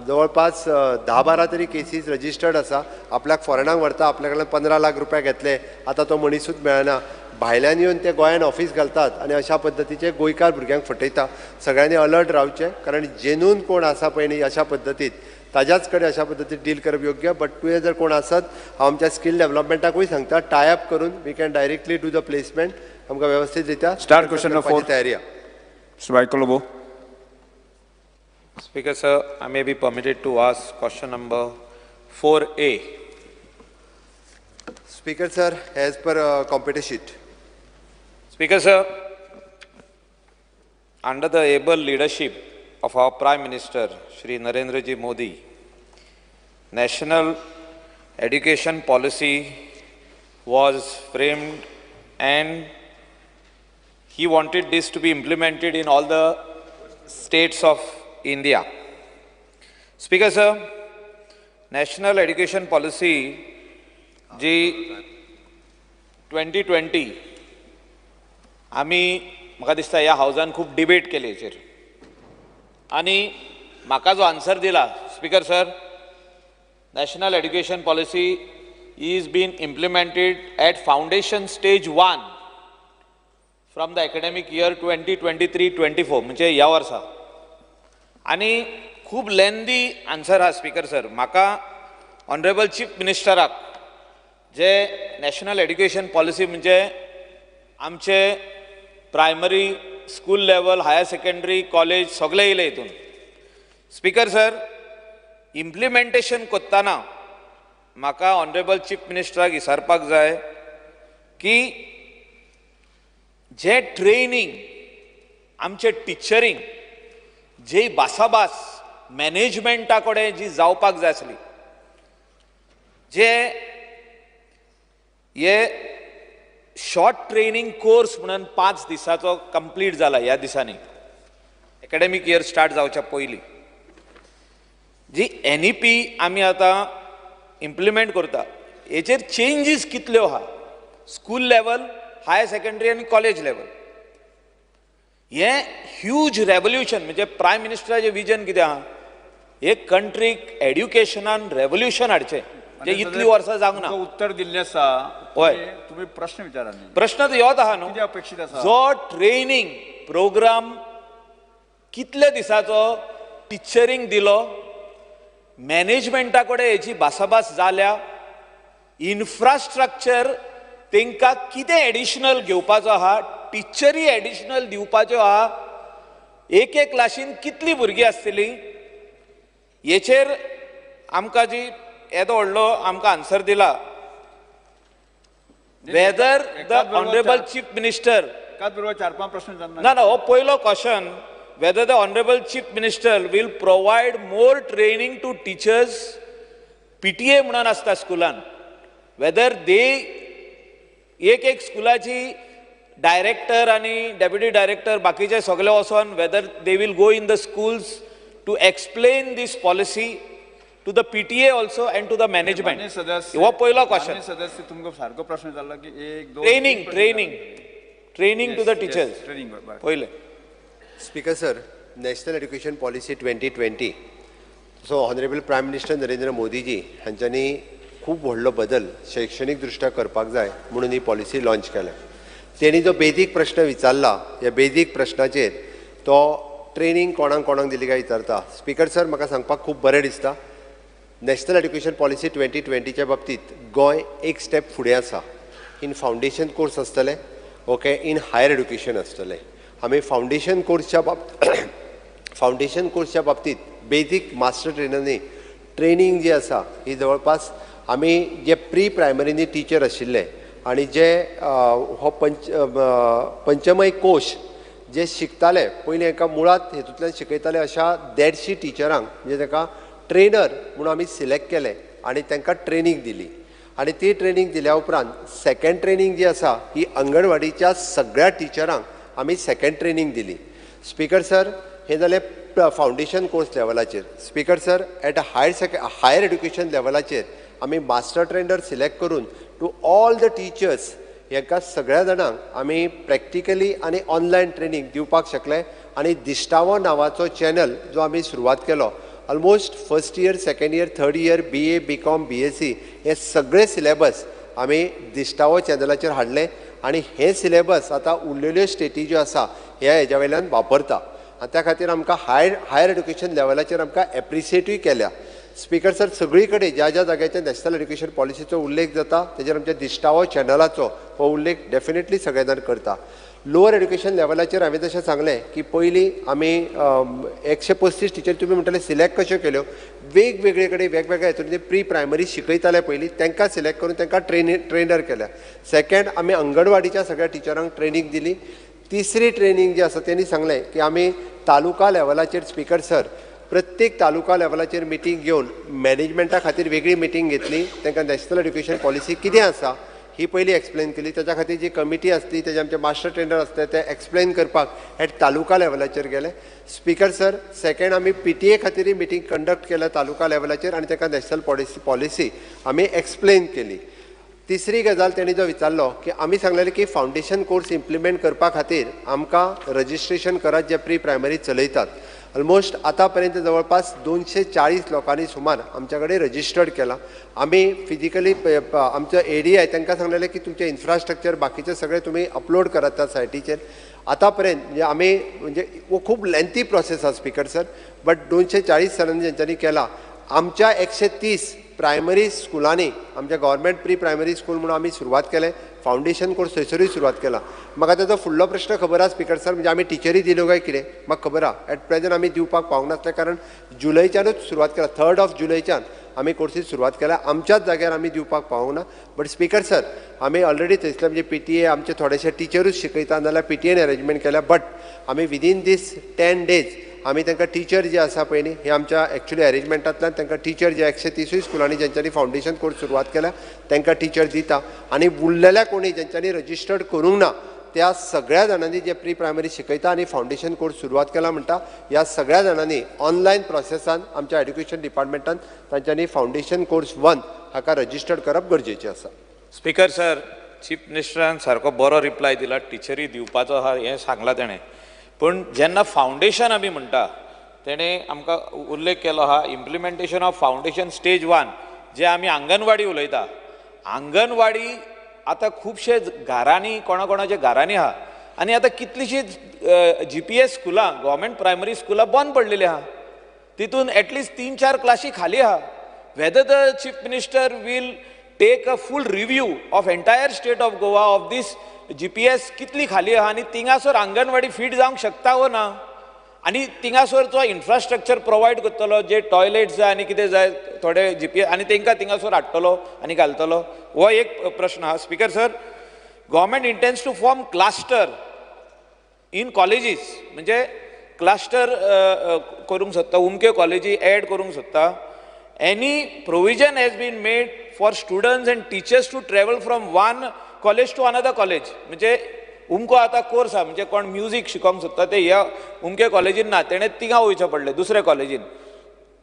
जवळपास 10-12 तरी केसीस रजिस्टर्ड आसा. आपल्याक फॉरेनाक व्हरता, आपल्या कडल्यान 15 लाख रुपया घेतले, आतां तो मनीसूच मेळना. भायल्यान येवन ते गोंयान ऑफीस घालतात आनी अशा पद्दतीचे गोंयकार भुरग्यांक फटयता. सगळ्यांनी अलर्ट रावचें, कारण जेन्यून कोण आसा पळय न्ही अशा पद्दतीत ताज्याच कडेन अशा पद्दतीन डील करप योग्य. बट तुवें जर कोण आसत, हांव आमच्या स्कील डेव्हलपमेंटाकूय सांगता, टाय अप करून we can directly do the placement. आमकां वेवस्थीत रित्या स्टार्ट क्वेश्चन नंबर 4 तयारी आहा. Shri Michael Lobo. Speaker sir, I may be permitted to ask question number 4A. Speaker sir, as per computer sheet. Speaker sir, under the able leadership of our Prime Minister, Shri Narendra Ji Modi, National Education Policy was framed and he wanted this to be implemented in all the states of India. Speaker sir, National Education Policy G 2020 आमी म्हाका दिसता ह्या हावजान खूब debate केली हेचेर आनी म्हाका जो आन्सर दिला speaker sir, national education policy is been implemented at foundation stage 1 from the academic year 2023-24 म्हणजे ह्या वर्सा. आनी खूब लेंदी आन्सर आहा स्पीकर सर. म्हाका ऑनरेबल चीफ मिनिस्टराक जे नॅशनल एड्युकेशन पॉलिसी म्हणजे आमचे primary school level, higher secondary, college सगळे येयले हितून. स्पीकर सर, इम्प्लिमेंटेशन करतना म्हाका ऑनरेबल चीफ मिनिस्टराक विचारपाक जाय की जे ट्रेनिंग आमचे टिचरींक जी भासाभास मॅनेजमेंटा कडेन जी जावपाक जाय आसली, जे हे शॉर्ट ट्रेनिंग कोर्स म्हणून 5 दिसाचो कंप्लीट जाला ह्या दिसांनी, एकाडेमीक इयर स्टार्ट जावच्या पयलीं, जी NEP आमी आतां इम्प्लिमेंट करता हेचेर चेंजीस कितल्यो आहा स्कूल लेवल, हायर सेकंडरी आनी कॉलेज लेवल. हें ह्यूज रेवोल्युशन, म्हणजे प्रायम मिनिस्टराचें विजन कितें आहा, हे कंट्रीक एड्युकेशनान रेवोल्युशन हाडचें जे इतलीं वर्सां जावंक ना. उत्तर दिल्लें आसा, हय, तुमी प्रश्न विचारा न्ही, प्रश्न तर योच आहा न्हू, कितें अपेक्षीत आसा, जो ट्रेनिंग प्रोग्राम कितले दिसाचो टिचरींक दिलो, मॅनेजमेंटा कडेन हेची भासाभास जाल्या, इन्फ्रास्ट्रक्चर तांकां कितें एडिशनल घेवपाचो आहा, टिचरी एडिशनल दिवपाच्यो आहा, एक एक क्लासीन कितलीं भुरगीं आसतलीं, हेचेर आमकां जी येदो व्हडलो आमकां आन्सर दिला. Whether the honourable chief minister, 4-5 प्रश्न ना ना, हो पयलो question, whether the honourable chief minister will provide more training to teachers, PTA म्हणून आसता स्कुलान, वेदर दे एक एक स्कुलाची डायरेक्टर आनी डेप्युटी डायरेक्टर बाकीचे सगळे वचोन whether they will go in the schools to explain this policy to the PTA also and to the management. हो पयलो क्वेश्चन. सदस्य तुमकां सारको प्रश्न जालो की एक दोन training training training to the teachers पयलें. Speaker sir, national education policy 2020, so honourable prime minister Narendra Modiji हांच्यांनी खूब व्हडलो बदल शैक्षणीक दृश्ट्या करपाक जाय म्हणून ही पॉलिसी लॉंच केल्या. तेणी जो बेदीक प्रश्न विचारला, ह्या बेदीक प्रश्नाचेर तो ट्रेनिंग कोणाक कोणाक दिली काय विचारता. स्पीकर सर, म्हाका सांगपाक खूब बरें दिसता, नॅशनल एड्युकेशन पॉलिसी 2020च्या बाबतींत गोंय एक स्टेप फुडें आसा. इन फावंडेशन कोर्स आसतले, ओके, इन हायर एड्युकेशन आसतलें. आमी फावंडेशन कोर्सच्या फावंडेशन कोर्सच्या बाबतींत बेजीक मास्टर ट्रेनरनी ट्रेनिंग जी आसा ही जवळपास आमी जे प्री प्रायमरीनी टिचर आशिल्ले आनी जे हो पंचमय कोश जे शिकताले पयलीं हांकां मुळांत हेतूंतल्यान शिकयताले अशा 150 टिचरांक म्हणजे तांकां ट्रेनर म्हणून आमी सिलेक्ट केले आनी तांकां ट्रेनींग दिली. आनी ती ट्रेनींग दिल्या उपरांत सेकेंड ट्रेनींग जी आसा ही अंगणवाडीच्या सगळ्या टिचरांक आमी सेकेंड ट्रेनींग दिली. स्पीकर सर, हें जालें फावंडेशन कोर्स लेवलाचेर. Speaker sir, at higher education लेवलाचेर आमी मास्टर ट्रेनर सिलेक्ट करून टू ऑल the teachers हांकां सगळ्या जाणांक आमी प्रॅक्टिकली आनी ऑनलायन ट्रेनींग दिवपाक शकले. आनी दिश्टावो नांवाचो चॅनल जो आमी सुरवात केलो, almost first year, second year, third year, BA, BCom, BSc हे सगळे सिलेबस आमी दिश्टावो चॅनलाचेर हाडले आनी हे सिलेबस आतां उरलेल्यो स्टेटी ज्यो आसा ह्या हेज्या वयल्यान वापरता आनी त्या खातीर आमकां हायर एड्युकेशन लेवलाचेर आमकां एप्रिशिएटूय केल्या. स्पीकर सर, सगळी कडेन ज्या ज्या जाग्याचेर नॅशनल एड्युकेशन पॉलिसीचो उल्लेख जाता तेजेर आमच्या दिश्टावो चॅनलाचो हो उल्लेख डेफिनेटली सगळे जाण करता. लोअर एड्युकेशन लेवलाचेर हांवें जशें सांगलें की पयलीं आमी 135 टिचर तुमी म्हणटाले सिलेक्ट कश्यो केल्यो, वेगवेगळे कडेन वेगवेगळ्या हितून प्री प्रायमरी शिकयताले पयलीं तांकां सिलेक्ट करून तांकां ट्रेनर केल्या. सेकेंड, आमी अंगणवाडीच्या सगळ्या टिचरांक ट्रेनींग दिली. तिसरी ट्रेनींग जी आसा तेणी सांगलें की आमी तालुका लेवलाचेर स्पीकर सर प्रत्येक तालुका लेवलाचेर मिटींग घेवन मॅनेजमेंटा खातीर वेगळी मिटींग घेतली, तांकां नॅशनल एड्युकेशन पॉलिसी कितें आसा ही पयली एक्सप्लेन केली. ताच्या खातीर जी कमिटी आसली तेजे आमचे मास्टर ट्रेनर आसले ते एक्सप्लेन करपाक एट तालुका लेवलाचेर गेले. स्पीकर सर, सेकेंड आमी PTA खातीरय मिटींग कंडक्ट केल्या तालुका लेवलाचेर आनी तांकां नॅशनल पॉलिसी आमी एक्सप्लेन केली. तिसरी गजाल तेणी जो विचारलो की आमी सांगलेले की फावंडेशन कोर्स इम्प्लिमेंट करपा खातीर आमकां रजिस्ट्रेशन करात जे प्री प्रायमरी चलयतात. ऑलमोस्ट आतां पर्यंत जवळपास 240 लोकांनी सुमार आमच्या कडेन रजिस्टर्ड केला. आमी फिजिकली आमचो ADI तांकां सांगलेलें की तुमचें इन्फ्रास्ट्रक्चर बाकीचें सगळें तुमी अपलोड करात त्या सायटीचेर. आतां पर्यंत म्हणजे आमी म्हणजे हो खूब लेंथी प्रोसेस आसा स्पीकर सर, बट 240 जाणांनी जेंच्यांनी केला. आमच्या 130 प्रायमरी स्कुलांनी आमच्या गव्हर्मेंट प्री प्रायमरी स्कूल म्हणून आमी सुरवात केलें, फावंडेशन कोर्स थंयसरूय सुरवात केला. म्हाका ताजो फुडलो प्रश्न खबर आसा स्पीकर सर, म्हणजे आमी टिचरी दिल्यो काय कितें म्हाका खबर आसा. एट प्रेजंट आमी दिवपाक पावूंक नासलें कारण जुलयच्यानूच सुरवात केला, 3 जुलयच्यान आमी कोर्सीस सुरवात केल्या. आमच्याच जाग्यार आमी दिवपाक पावूंक ना, बट स्पीकर सर आमी ऑलरेडी थंयसरले म्हणजे PTA आमचे थोडेशे टिचरूच शिकयता, नाजाल्यार PTAन अरेंजमेंट केल्या. बट आमी विदीन दीस 10 डेज आमी तांकां टिचर जे आसा पळय न्ही, हे आमच्या एक्चुअली अरेंजमेंटांतल्यान तांकां टिचर जे 130 स्कुलांनी जेंच्यांनी फावंडेशन कोर्स सुरवात केल्या तांकां टिचर दिता. आनी उरलेल्या कोणी जेंच्यांनी रजिस्टर्ड करूंक ना त्या सगळ्या जाणांनी जे प्री प्रायमरी शिकयता आनी फावंडेशन कोर्स सुरवात केला म्हणटा, ह्या सगळ्या जाणांनी ऑनलायन प्रोसेसान आमच्या एड्युकेशन डिपार्टमेंटान तांच्यांनी फावंडेशन कोर्स 1 हाका रजिस्टर्ड करप गरजेचें आसा. स्पीकर सर, चीफ मिनिस्टरान सारको बरो रिप्लाय दिला, टिचरी दिवपाचो आहा हें सांगलां तेणें. पूण जेन्ना फावंडेशन आमी म्हणटा तेणें आमकां उल्लेख केलो आहा इम्प्लिमेंटेशन ऑफ फावंडेशन स्टेज 1, जे आमी आंगणवाडी उलयता. आंगणवाडी आतां खुबशे घरांनी, कोणा कोणाच्या घरांनी आहा आनी आतां कितलींशींच GPS स्कुलां, गव्हर्मेंट प्रायमरी स्कुलां बंद पडलेलीं आहा. तितून एटलिस्ट 3-4 क्लासी खाली आहा. Whether the chief minister will take a full review of entire state of Goa of this GPS कितली खाली आहा आनी थिंगासर आंगणवाडी फीट जावंक शकता वो ना, आनी थिंगासर जो इन्फ्रास्ट्रक्चर प्रोवायड करतलो, जे टॉयलेट्स जाय आनी कितें जाय थोडे GPS आनी तांकां थिंगासर हाडटलो आनी घालतलो, हो एक प्रश्न आहा. Speaker sir, government intends to form cluster in colleges, म्हणजे क्लास्टर करूंक सोदता, उमक्यो कॉलेजी एड करूंक सोदता. Any provision has been made for students and teachers to travel from one college to another college, म्हणजे उमको आतां कोर्स आहा, म्हणजे कोण म्युजीक शिकोंक सोदता ते ह्या उमके कॉलेजीन ना, तेणें तिंगा वयचें पडलें दुसऱ्या कॉलेजीन.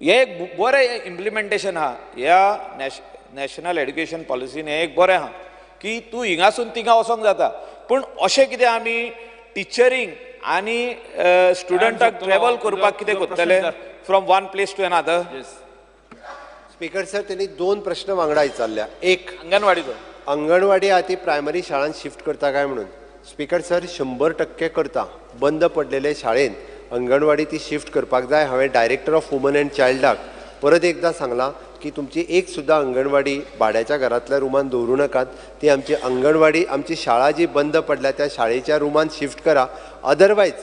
हें एक बरें इम्प्लिमेंटेशन आहा ह्या नॅशनल एड्युकेशन पॉलिसीन, हें एक बरें आहा की तूं हिंगासून तिंगा वचोंक जाता. पूण अशें कितें आमी टिचरींग आनी स्टुडंटाक ट्रॅवल करपाक कितें करतले from one place to another? Speaker sir, तेणी 2 प्रश्न वांगडा विचारल्या. एक, अंगणवाडीचो, अंगणवाडी आहा ती प्रायमरी शाळान शिफ्ट करता काय म्हणून. स्पीकर सर, 100% करता. बंद पडलेले शाळेन अंगणवाडी ती शिफ्ट करपाक जाय. हांवें डायरेक्टर ऑफ वुमन अँड चायल्डाक परत एकदां सांगलां की तुमची एक सुद्दां अंगणवाडी भाड्याच्या घरांतल्या रुमान दवरूं नाकात, ती आमची अंगणवाडी, आमची शाळा जी बंद पडल्या त्या शाळेच्या रुमान शिफ्ट करा. अदरवायज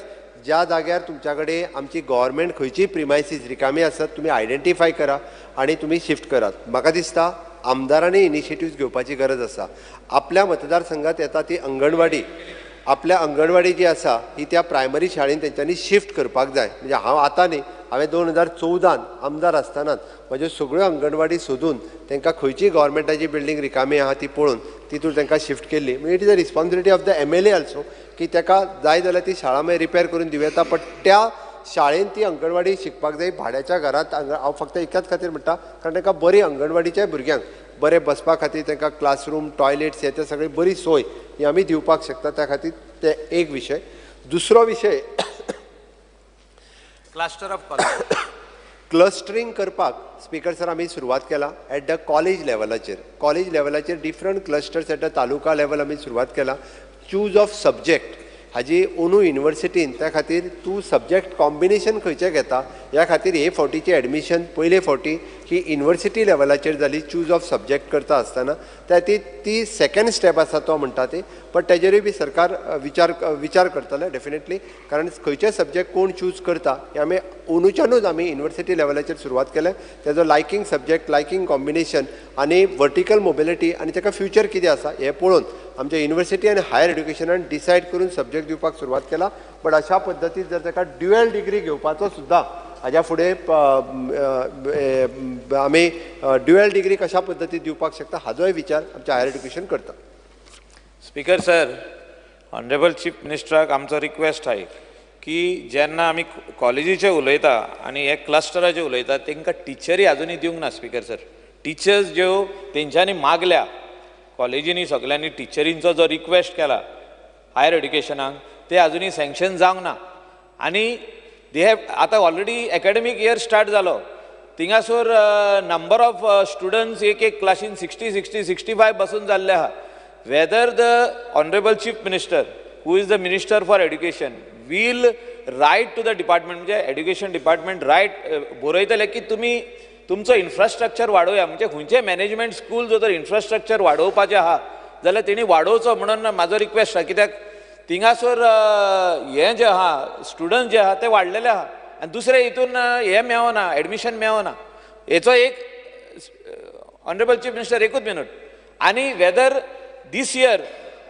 ज्या जाग्यार तुमच्या कडेन आमची गव्हर्मेंट खंयचीय प्रिमायसीस रिकामी आसत तुमी आयडेंटिफाय करा आनी तुमी शिफ्ट करात. म्हाका दिसता आमदारांनी इनिशिएटिव्स घेवपाची गरज आसा. आपल्या मतदारसंघात येता ती अंगणवाडी, आपल्या अंगणवाडी जी आसा ही त्या प्रायमरी शाळेन तेंच्यांनी शिफ्ट करपाक जाय. म्हणजे हांव आतां न्ही, हांवें 2014 आमदार आसतनाच म्हज्यो सगळ्यो अंगणवाडी सोदून तांकां खंयची गव्हर्मेंटाची बिल्डींग रिकामी आहा ती पळोवन तितून तांकां शिफ्ट केल्ली. म्हणजे it is a responsibility of the MLA also की ताका जाय जाल्यार ती शाळा मागीर रिपेर करून दिवं येता, बट त्या शाळेन ती अंगणवाडी शिकपाक जाय. भाड्याच्या घरांत हांव फक्त एकाच खातीर म्हणटा, कारण तांकां बरी अंगणवाडीच्या भुरग्यांक बरें बसपा खातीर तांकां क्लासरूम, टॉयलेट्स हे ते सगळी बरी सोय ही आमी दिवपाक शकता. त्या खातीर ते एक विशय. दुसरो विशय, क्लस्टर ऑफ कॉलेज क्लस्टरींग करपाक स्पीकर सर आमी सुरवात केला एट the college लेवलाचेर. कॉलेज लेवलाचेर different clusters at the taluka level आमी सुरवात केला. चूज ऑफ सब्जेक्ट हाजी अंदू युनिवर्सिटीन त्या खातीर तूं सब्जेक्ट कॉम्बिनेशन खंयचें घेता ह्या खातीर हे फावटीची एडमिशन पयले फावटी ही युनिवर्सिटी लेवलाचेर जाली. चूज ऑफ सब्जेक्ट करता आसतना त्या ती सेकंड स्टेप आसा तो म्हणटा ती, बट तेजेरूय बी सरकार विचार करतले डेफिनेटली, कारण खंयचे सब्जेक्ट कोण चूज करता हे आमी अंदूच्यानूच आमी युनिवर्सिटी लेवलाचेर सुरवात केल्या. तेजो लायकींग सब्जेक्ट, लायकींग कॉम्बिनेशन आनी वर्टिकल मोबिलिटी आनी तेका फ्युचर कितें आसा हें पळोवन आमच्या युनिवर्सिटी आनी हायर एड्युकेशनान डिसायड करून सब्जेक्ट दिवपाक सुरवात केला. बट अशा पद्दतीन जर ताका ड्युएल डिग्री घेवपाचो सुद्दां हाज्या फुडें आमी ड्युएल डिग्री कशा पद्दतीन दिवपाक शकता हाजोय विचार आमच्या हायर एड्युकेशन करता. स्पीकर सर, ऑनरेबल चीफ मिनिस्टराक आमचो रिक्वेस्ट आहा की जेन्ना आमी कॉलेजीचे उलयता आनी हे क्लस्टराचे उलयता तांकां टिचरी आजुनूय दिवंक ना. स्पीकर सर, टिचर्स ज्यो तेंच्यांनी मागल्या कॉलेजींनी सगल्यांनी टिचरींचो जो रिक्वेस्ट केला हायर एड्युकेशनाक ते आजुनूय सँक्शन जावंक ना. आनी they have आतां ऑलरेडी एकाडेमीक इयर स्टार्ट जालो, थिंगासर नंबर ऑफ स्टुडंट्स एक एक क्लासीन 60, 60, 65 बसून जाल्ले आहा. Whether the honourable chief minister who is the minister for education will write to the department, म्हणजे एड्युकेशन डिपार्टमेंट रायट बरयतले की तुमी तुमचो इन्फ्रास्ट्रक्चर वाडोवया, म्हणजे खंयचें मॅनेजमेंट स्कूल जर तर इन्फ्रास्ट्रक्चर वाडोवपाचें आहा जाल्यार तेणी वाडोवचो म्हणून म्हाजो रिक्वेस्ट आहा. कित्याक थिंगासर हें जें आहा स्टुडंट जे आहा ते वाडलेले आहा आनी दुसरे हितून हें मेळना, एडमिशन मेळना. हेचो एक Honourable chief minister एकूच मिनट आनी whether this year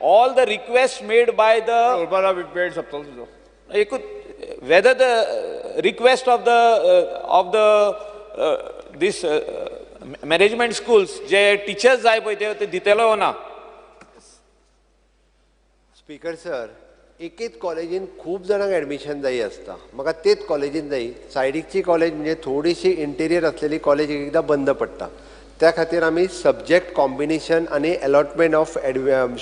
all the request made by the वेळ सोंपतलो तुजो. एकूच whether the request of the this management schools J teachers जाय पळय ते दितलो ना. स्पीकर सर, एकेच कॉलेजीन खूब जाणांक एडमिशन जाय आसता. म्हाका तेच कॉलेजीन जाय. सायडीकची कॉलेज म्हणजे थोडीशी इंटिरियर असलेली कॉलेज एकदां बंद पडटा. त्या खातीर आमी सब्जेक्ट कॉम्बिनेशन आनी अलॉटमेंट ऑफ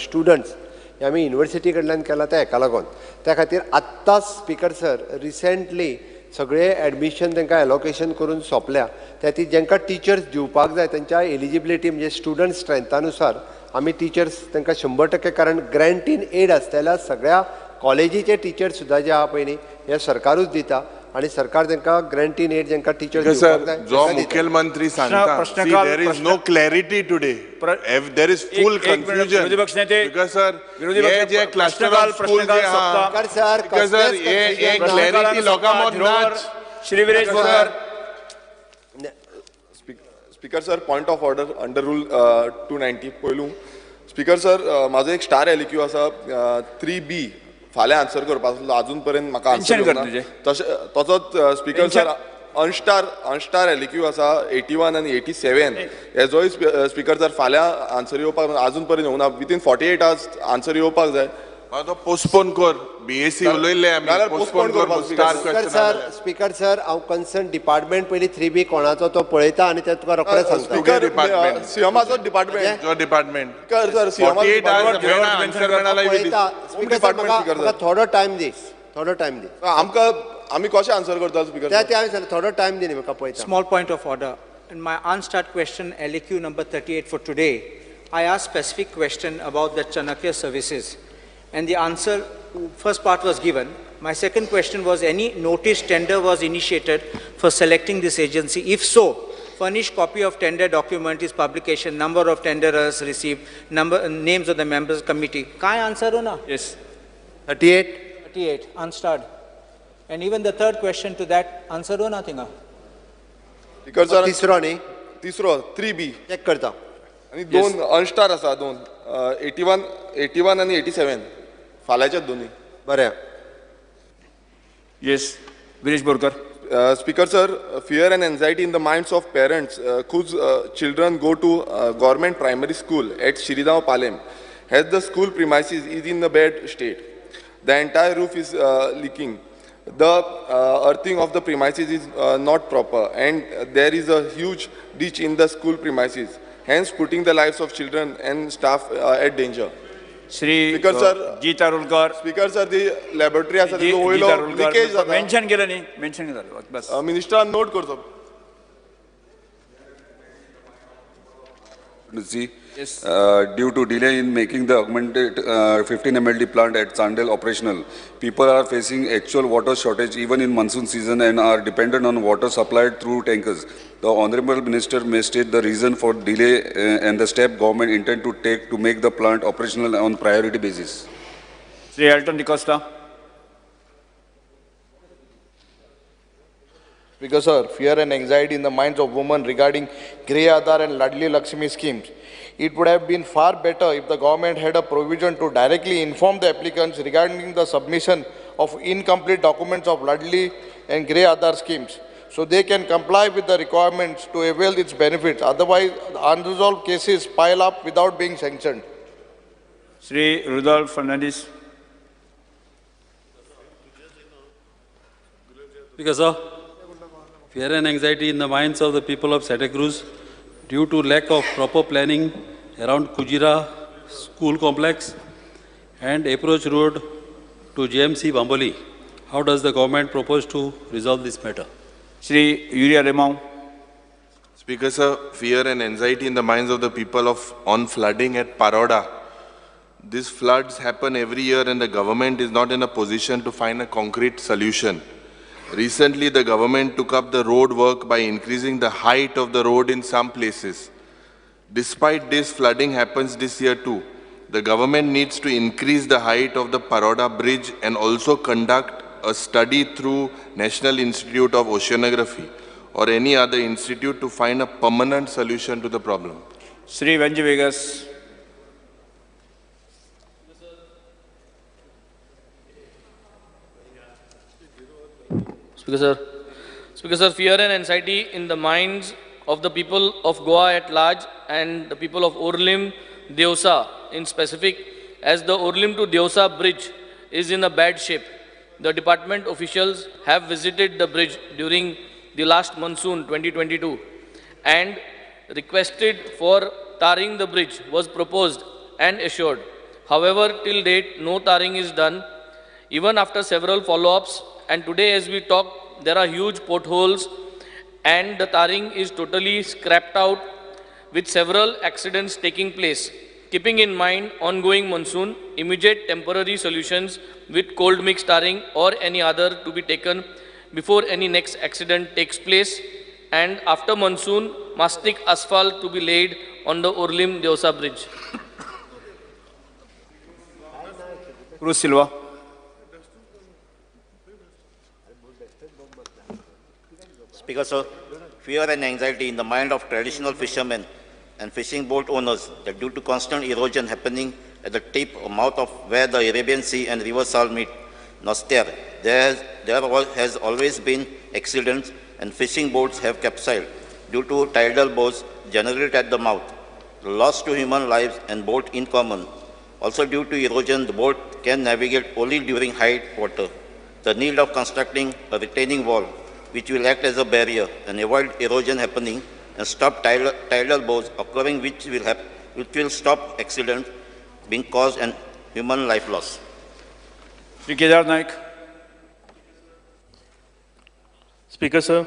स्टुडंट्स हे आमी युनिवर्सिटी कडल्यान केला त्या हेका लागून. त्या खातीर आत्ताच स्पीकर सर रिसेंटली सगळे एडमिशन तांकां एलोकेशन करून सोंपल्या. त्या खातीर जांकां टिचर्स दिवपाक जाय तांच्या एलिजिबिलिटी म्हणजे स्टुडंट स्ट्रेंथा नुसार आमी टिचर्स तांकां 100%, कारण ग्रँट इन एड आसलेल्या सगळ्या कॉलेजीचे टिचर्स सुद्दां जे आहा पळय न्ही हे सरकारूच दिता आनी सरकार तांकां ग्रँट इन एड जांकां टिचर्स दिवपाक जाय. जो मुख्यमंत्री सांगता, there is no clarity today, there is full confusion. विरोधी पक्ष नेते, because sir हे जे क्लस्टर ऑफ स्कूल जे आहा, सर हे क्लॅरिटी लोकां मदीं नाच. Shri Viresh Borkar. Speaker sir, point of order under rule 290. पयलू स्पीकर सर, म्हाजो एक स्टार एलक्यू आसा 3B, फाल्यां आन्सर करपाक आसलो, अजून पर्यंत म्हाका आन्सर येवना. तशें तसोच स्पीकर सर अनस्टार एलक्यू आसा 81 आनी 87, हेजोय स्पीकर सर फाल्यां आन्सर येवपाक अजून पर्यंत येवना. विथीन 48 आवर्स आन्सर येवपाक जाय. तो पोस्टपोन कर, बीएसी उलयल्ले आमी, पोस्टपोन कर. स्पीकर स्पीकर सर, हांव कन्सर्न डिपार्टमेंट पयलीं 3B कोणाचो तो पळयता आनी ते तुका रोखडेच सांगता. स्पीकर सीएमाचो डिपार्टमेंट, जो डिपार्टमेंट सर पळयता. स्पीकर सर म्हाका थोडो टायम दी, थोडो टायम दी आमकां. आमी कशें आन्सर करता स्पीकर? ते हांवें सांगलें, थोडो टायम दी न्ही म्हाका पळयता. Small point of order. In my unstarred question LAQ number 38 for today, I asked specific question about the Chanakya services. And the answer, first part was given. My second question was, any notice tender was initiated for selecting this agency? If so, furnish copy of tender document, its publication, number of tenderers received, number, names of the members committee. Kai answer ho na? Yes. 38. 38, unstarred. And even the third question to that, answer ho na thinga. Because sir, tisro nahi. Tisro, 3B. Check karta. आणि दोन अनस्टार आसा, दोन 81 आनी 87 फाल्याच्याच दोन्ही. बरें. Yes, Viresh Borkar. Speaker sir, fear and anxiety in the minds of parents whose children go to government primary school at Shirigaon Palem, has the school premises is in the bad state. The entire roof is leaking. The earthing of the premises is not proper and there is a huge ditch in the school premises, hence putting the lives of children and staff at danger. Shri Speaker sir, G Tarulkar. Speaker sir, the laboratory आसा तेजो वयलो leakage जाता. Mention केलं न्ही, mention केलं बस. मिनिस्टरान note करचो. Yes. Due to delay in making the augmented 15 MLD plant at Chandel operational, people are facing actual water shortage even in monsoon season and are dependent on water supplied through tankers. The Honorable Minister may state the reason for delay and the step government intend to take to make the plant operational on priority basis. Shri Elton D'Costa. Speaker sir, fear and anxiety in the minds of women regarding Grey Aadhaar and Ladli Lakshmi schemes. It would have been far better if the government had a provision to directly inform the applicants regarding the submission of incomplete documents of Ladli and Grey Aadhaar schemes, so they can comply with the requirements to avail its benefits. Otherwise, unresolved cases pile up without being sanctioned. Shri Rudolph Fernandes. Speaker sir, fear and anxiety in the minds of the people of Santa Cruz due to lack of proper planning around Kujira school complex and approach road to JMC Bamboli. How does the government propose to resolve this matter? Shri Yuri Alemao. Speaker sir, fear and anxiety in the minds of the people on flooding at Paroda. These floods happen every year and the government is not in a position to find a concrete solution. Recently, the government took up the road work by increasing the height of the road in some places. Despite this, flooding happens this year too. The government needs to increase the height of the Paroda Bridge and also conduct a study through National Institute of Oceanography or any other institute to find a permanent solution to the problem. Shri Venzy Viegas. Speaker sir, Speaker sir, fear and anxiety in the minds of the people of Goa at large and the people of Orlim, Deosa in specific, as the Orlim to Deosa bridge is in a bad shape. The department officials have visited the bridge during the last monsoon 2022 and requested for tarring the bridge was proposed and assured. However, till date, no tarring is done. Even after several follow-ups, and today as we talk, there are huge potholes and the tarring is totally scrapped out with several accidents taking place. Keeping in mind ongoing monsoon, immediate temporary solutions with cold mix tarring or any other to be taken before any next accident takes place, and after monsoon, mastic asphalt to be laid on the Orlim Deosa bridge. Cruz Silva. Speaker sir, fear and anxiety in the mind of traditional fishermen and fishing boat owners that due to constant erosion happening at the tip or mouth of where the Arabian Sea and River Sal meet, Noster, there has always been accidents and fishing boats have capsized due to tidal bores generated at the mouth. The loss to human lives and boat in common. Also due to erosion, the boat can navigate only during high water. The need of constructing a retaining wall which will act as a barrier and avoid erosion happening and stop tidal bores occurring, which will stop accidents being caused and human life loss. Shri Kedar Naik. Speaker sir,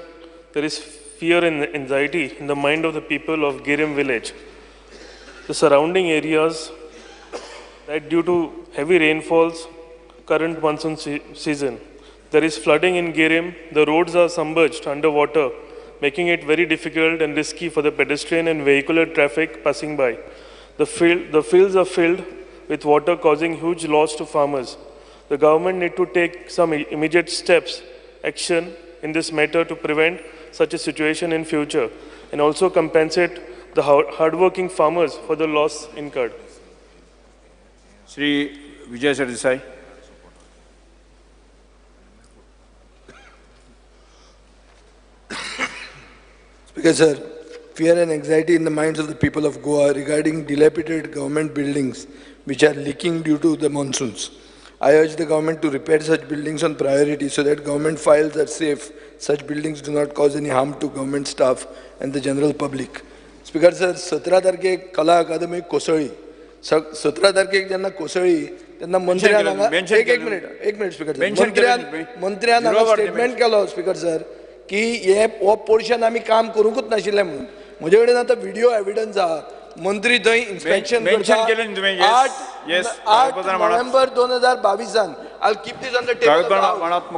there is fear and anxiety in the mind of the people of Girim village. The surrounding areas that due to heavy rainfalls, current monsoon season, there is flooding in Girim, the roads are submerged underwater, making it very difficult and risky for the pedestrian and vehicular traffic passing by. The fields are filled with water, causing huge loss to farmers. The government need to take some immediate steps, action in this matter to prevent such a situation in future and also compensate the hardworking farmers for the loss incurred. Shri Vijay Sardesai. Speaker sir, fear and anxiety in the minds of the people of Goa regarding dilapidated government buildings which are leaking due to the monsoons. I urge the government to repair such buildings on priority so that government files are safe. Such buildings do not cause any harm to government staff and the general public. Speaker sir, 17 तारखेक कला अकादमी कोसळी. 17 तारखेक जेन्ना कोसळी तेन्ना मंत्र्यान एक minute speaker sir, मंत्र्यान statement केलो speaker sir की हे हो पोर्शन आमी काम करूंकूच नाशिल्लें म्हणून. म्हजे कडेन आतां व्हिडिओ एविडन्स आहा. मंत्री थंय इन्स्पेक्शन करता 8 नोव्हेंबर 2022 I keep this on the table.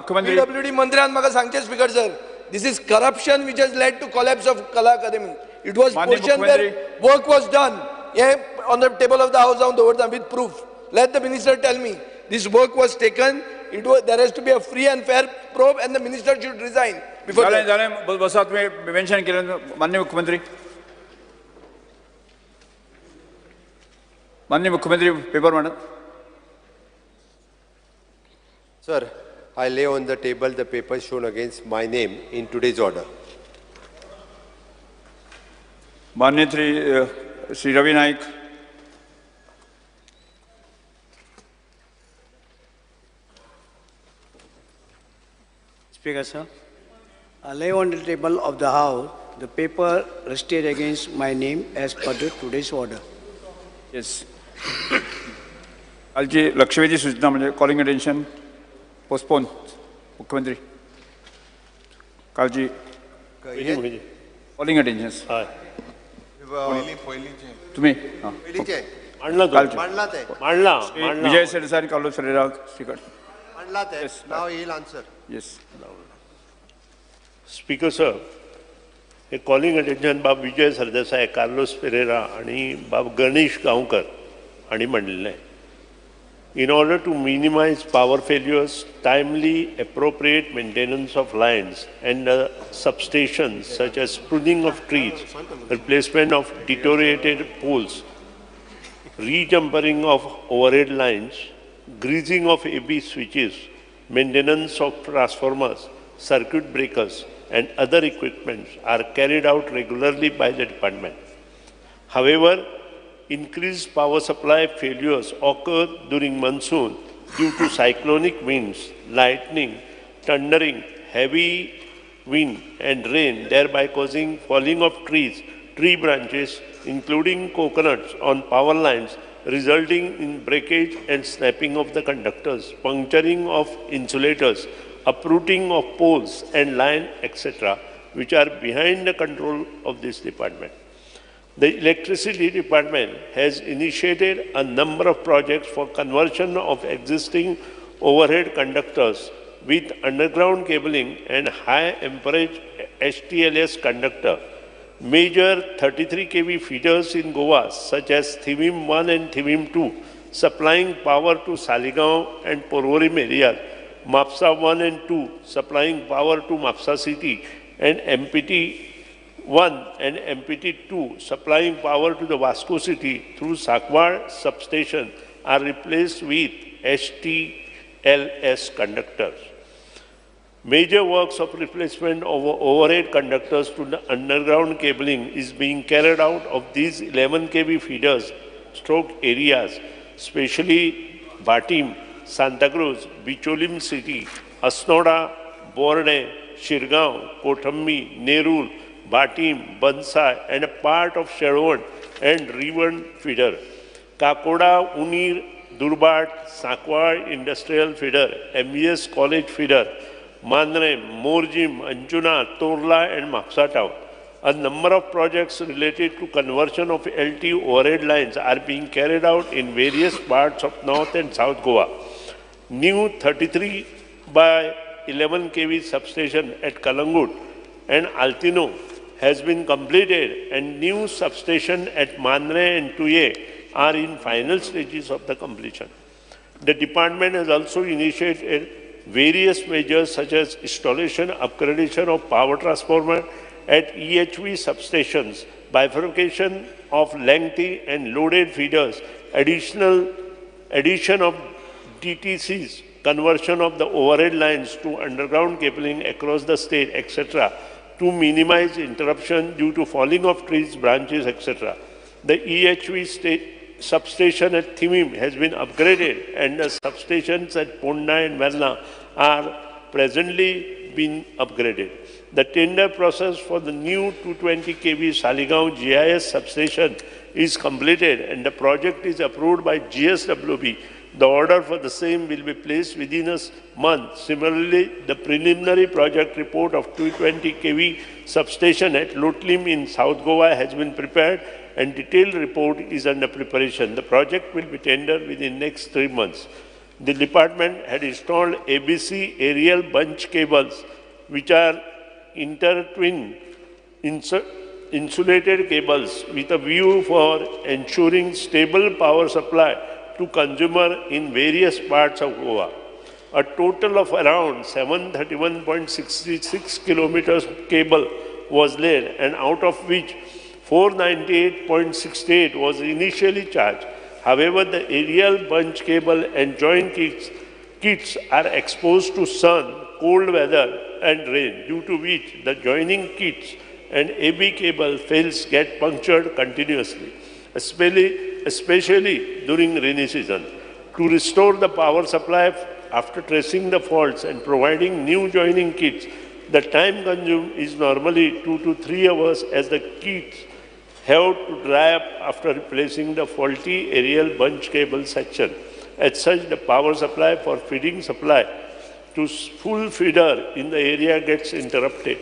PWD मंत्र्यान म्हाका सांगचें speaker sir, this is corruption which has led to collapse of Kala Academy. It was portion where work was done. Hey on the table of the house हांव दवरता with proof. Let the minister tell me this work was taken. It was, there has to be a free and fair probe and the minister should resign before. जालें बसा तुम्ही mention केलें. माननीय मुख्यमंत्री, माननीय मुख्यमंत्री पेपर मांडत. Sir, I lay on the table the paper shown against my name in today's order. माननीय Shri Ravi Naik. Speaker sir, I lay on the table of the House the paper listed against my name as per the today's order. Yes. कालची लक्षवेधी सूचना म्हणजे calling attention postpone. मुख्यमंत्री कालची calling attention तुम्ही Vijay Sardesai, Carlos Ferreira, श्रीकड. Now he will answer. Yes. Speaker sir, hey calling attention बाब Vijay Sardesai, Carlos Ferreira आनी बाब गणेश गांवकर हांणी म्हणिल्लें. In order to minimize power failures, timely, appropriate maintenance of lines and substations such as pruning of trees, replacement of deteriorated poles, rejumpering of overhead lines, greasing of AB switches, maintenance of transformers, circuit breakers, and other equipment are carried out regularly by the department. However, increased power supply failures occur during monsoon due to cyclonic winds, lightning, thundering, heavy wind and rain, thereby causing falling of trees, tree branches, including coconuts on power lines, resulting in breakage and snapping of the conductors, puncturing of insulators, uprooting of poles and line, etc., which are behind the control of this department. The electricity department has initiated a number of projects for conversion of existing overhead conductors with underground cabling and high amperage HTLS conductor. Major 33 kV feeders in Goa, such as Thivim 1 and Thivim 2, supplying power to Saligao and Porvorim areas, Mapsa 1 and 2, supplying power to Mapsa city, and MPT 1 and MPT 2, supplying power to the Vasco city through Sakwar substation, are replaced with HTLS conductors. Major works of replacement of overhead conductors to the underground cabling is being carried out of these 11 kV feeders stroke areas, especially Batim, Santacruz, Bicholim city, Asnoda, Borne, Shirgaon, Kothambi, Nerul, Batim, Bansa, and a part of Sherwan and Rivan feeder. Kakoda, Unir, Durbat, Sakwar Industrial Feeder, MES College Feeder, Mandre, Morjim, Anjuna, Torla, and Mapsa Town. A number of projects related to conversion of LT overhead lines are being carried out in various parts of North and South Goa. New 33 by 11 kV substation at Kalangut and Altino has been completed, and new substation at Mandre and Tuye are in final stages of the completion. The department has also initiated various measures such as installation, upgradation of power transformer at EHV substations, bifurcation of lengthy and loaded feeders, addition of DTCs, conversion of the overhead lines to underground cabling across the state, etc., to minimize interruption due to falling of trees, branches, etc. The EHV substation at Thimim has been upgraded, and the substations at Ponda and Verna are presently being upgraded. The tender process for the new 220 kV Saligao GIS substation is completed, and the project is approved by GSWB. The order for the same will be placed within a month. Similarly, the preliminary project report of 220 kV substation at Lotlim in South Goa has been prepared, and detailed report is under preparation. The project will be tendered within next 3 months. The department had installed ABC aerial bunch cables, which are intertwined insulated cables with a view for ensuring stable power supply to consumer in various parts of Goa. A total of around 731.66 kilometers of cable was laid, and out of which 498.68 was initially charged. However, the aerial bunch cable and joint kits are exposed to sun, cold weather, and rain, due to which the joining kits and AB cable fails get punctured continuously, especially during rainy season. To restore the power supply after tracing the faults and providing new joining kits, the time consumed is normally 2 to 3 hours, as the kits have to dry up after replacing the faulty aerial bunch cable section. As such, the power supply for feeding supply to full feeder in the area gets interrupted.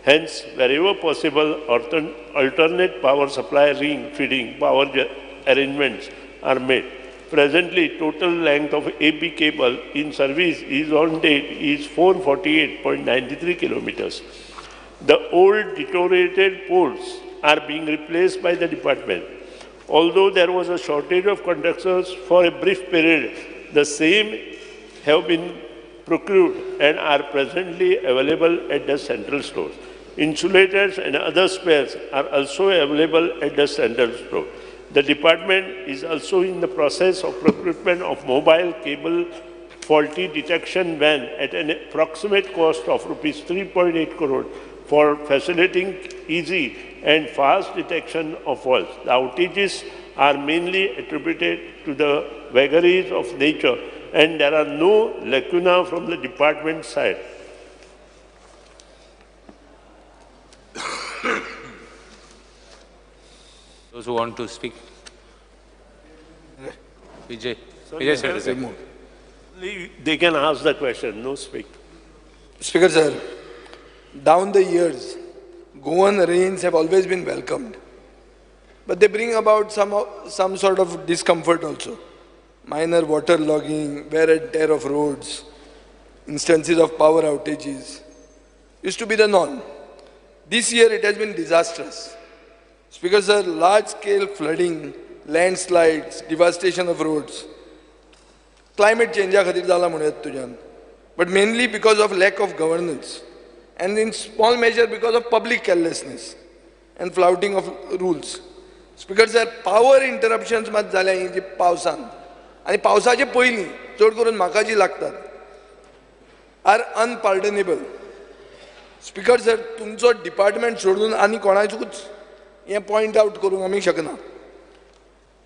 Hence, wherever possible, alternate power supply ring feeding power arrangements are made. Presently, total length of AB cable in service is on date is 448.93 kilometers. The old deteriorated poles are being replaced by the department. Although there was a shortage of conductors for a brief period The same have been procured and are presently available at the central stores. Insulators and other spares are also available at the central store. The department is also in the process of procurement of mobile cable faulty detection van at an approximate cost of rupees 3.8 crore for facilitating easy and fast detection of faults. The outages are mainly attributed to the vagaries of nature, and there are no lacuna from the department side. Those who want to speak. Vijay. Vijay Sardesai. They can ask the question, no speak. Speaker sir, down the years, Goan rains have always been welcomed, but they bring about some sort of discomfort also. Minor water logging, wear and tear of roads, instances of power outages used to be the norm. This year it has been disastrous. Speaker sir, large-scale flooding, landslides, devastation of roads, climate change खातीर जाला म्हणूं तुज्यान, but mainly because of lack of governance and in small measure because of public carelessness and flouting of rules. Speaker sir, power interruptions मात जाल्या ही जी पावसान आनी पावसाचे पयलीं चड करून म्हाका जी लागतात are unpardonable. Speaker sir, तुमचो डिपार्टमेंट सोडून आनी कोणाकूच हें पॉयंट आउट करूंक आमी शकना.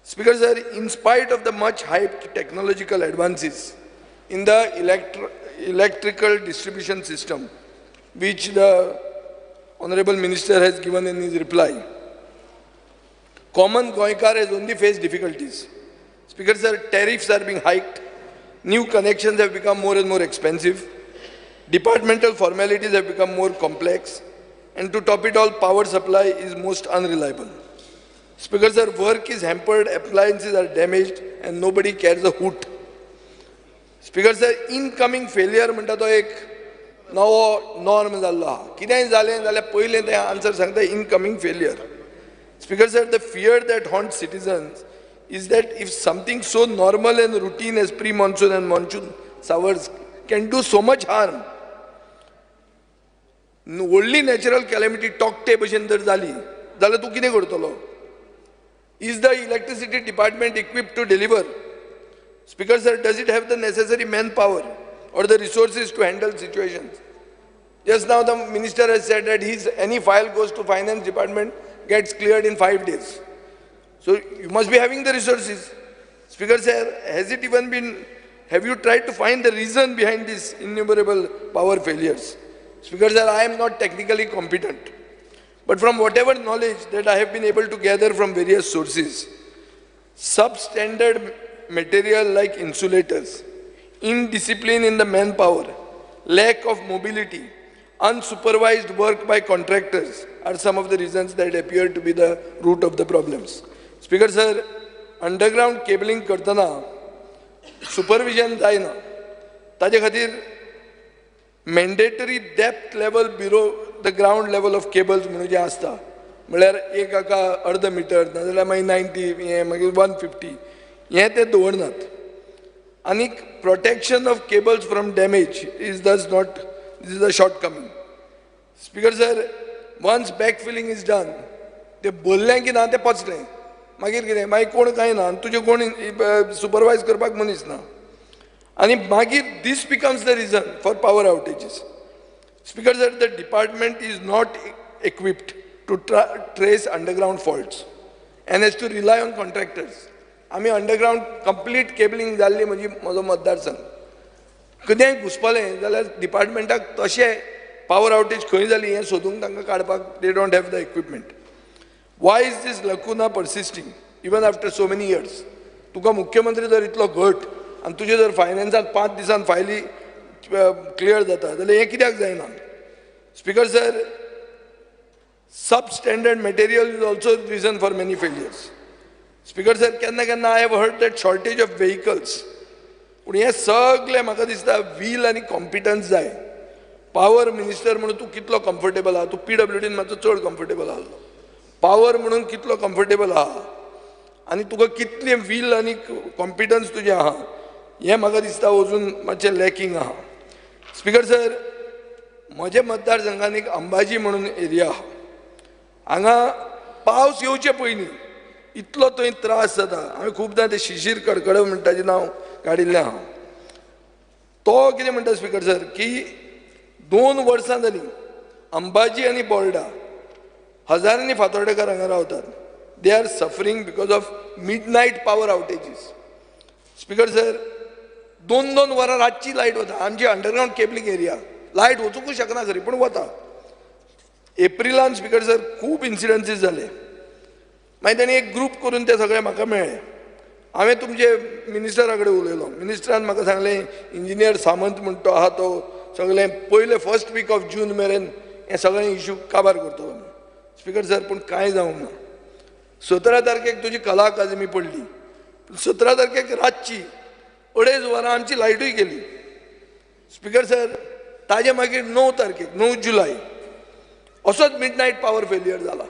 Speaker sir, in spite of the much hyped technological advances in the electrical distribution system, which the Honorable Minister has given in his reply, common Goenkar has only faced difficulties. Speaker sir, tariffs are being hiked, new connections have become more and more expensive, departmental formalities have become more complex, and to top it all, power supply is most unreliable. Speaker sir, work is hampered, appliances are damaged, and nobody cares a hoot. Speaker sir, incoming failure म्हणटा तो एक नवो norm जाल्लो आहा. कितेंय जालें जाल्यार पयलें तें आन्सर सांगता incoming failure. Speaker sir, the fear that haunts citizens is that if something so normal and routine as pre-monsoon and monsoon showers can do so much harm, व्हडली नॅचरल कॅलमिटी टॉकटे भशेन जर जाली जाल्यार तूं कितें करतलो? Is the electricity department equipped to deliver? Speaker sir, does it have the necessary manpower or the resources to handle situations? Just now the minister has said that his any file goes to finance department, gets cleared in 5 days. So you must be having the resources. Speaker sir, has it even been, have you tried to find the reason behind these innumerable power failures? Speaker sir, I am not technically competent, but from whatever knowledge that I have been able to gather from various sources, substandard material like insulators, indiscipline in the manpower, lack of mobility, unsupervised work by contractors are some of the reasons that appear to be the root of the problems. Speaker sir, underground cabling करतना supervision जायना, ताजे खातीर mandatory depth level below the ground level of cables म्हणून जें आसता, म्हळ्यार एक हाका अर्द मिटर नाजाल्यार मागीर 90 हें मागीर 150 हें ते दवरनात. आनी protection of cables from damage is does not, this is a shortcoming. Speaker sir, once backfilling is done, ते भरलें की ना तें पचलें, मागीर कितें, मागीर कोण कांय ना, आनी तुजें कोण सुपरवायज करपाक मनीस ना, आनी मागीर this becomes the reason for power outages. Speaker sir, the department is not equipped to trace underground faults and has to rely on contractors. आमी अंडरग्रावंड कंप्लीट केबलिंग जाल्ली म्हणजे म्हजो मतदारसंघ कितेंय घुसपलें जाल्यार डिपार्टमेंटाक तशें पावर आवटेज खंय जाली हें सोदूंक तांकां काडपाक they don't have the equipment. Why is this lacuna persisting even after so many years? तुका मुख्यमंत्री जर इतलो घट आनी तुजे जर फायनान्साक 5 दिसान फायली क्लियर जाता जाल्यार हें कित्याक जायना? Speaker sir, substandard material is also reason for many failures. Speaker sir, केन्ना केन्ना I have heard that shortage of vehicles, पूण हें सगळें म्हाका दिसता व्हील आनी कॉम्पिटन्स जाय. पावर मिनिस्टर म्हणून तूं कितलो कम्फर्टेबल आहा, तूं पीडब्ल्यूडीन मातसो चड कम्फर्टेबल आहलो, पावर म्हणून कितलो कम्फर्टेबल आहा आनी तुका कितलें व्हील आनी कॉम्पिटन्स तुजें आहा हें म्हाका दिसता अजून मातशें लॅकिंग आहा. स्पीकर सर, म्हज्या मतदारसंघान एक अंबाजी म्हणून एरिया आहा, हांगा पावस येवचे पयलीं इतलो थंय त्रास जाता. हांवें खुबदां ते शिशीर कडकडे म्हणटा ताजें नांव काडिल्लें आहा. तो कितें म्हणटा स्पीकर सर की 2 वर्सां जालीं अंबाजी आनी बोर्डा हजारांनी फातोर्डेकार हांगा रावतात. They are suffering because of midnight power outages. Speaker sir, 2-2 वरां रातची लायट वता. आमची अंडरग्रावंड केबलिंग एरिया, लायट वचूंकूच शकना खरी, पूण वता. एप्रिलान स्पीकर सर खूब इन्सिडन्सीस जाले. मागीर तांणी एक ग्रूप करून ते सगळे म्हाका मेळ्ळे. हांवें तुमचे मिनिस्टरा कडेन उलयलो. मिनिस्टरान म्हाका सांगलें इंजिनियर सामंत म्हण तो आहा तो सगळें पयले फर्स्ट वीक ऑफ जून मेरेन हें सगळें इशू काबार करतलो म्हणून. स्पीकर सर, पूण कांय जावंक ना. 17 तारखेक तुजी कला अकादमी पडली. 17 तारखेक रातची 2.5 वरां आमची लायटूय गेली. स्पीकर सर, ताजे मागीर 9 तारखेक 9 जुलय असोच मिडनायट पावर फेलियर जाला.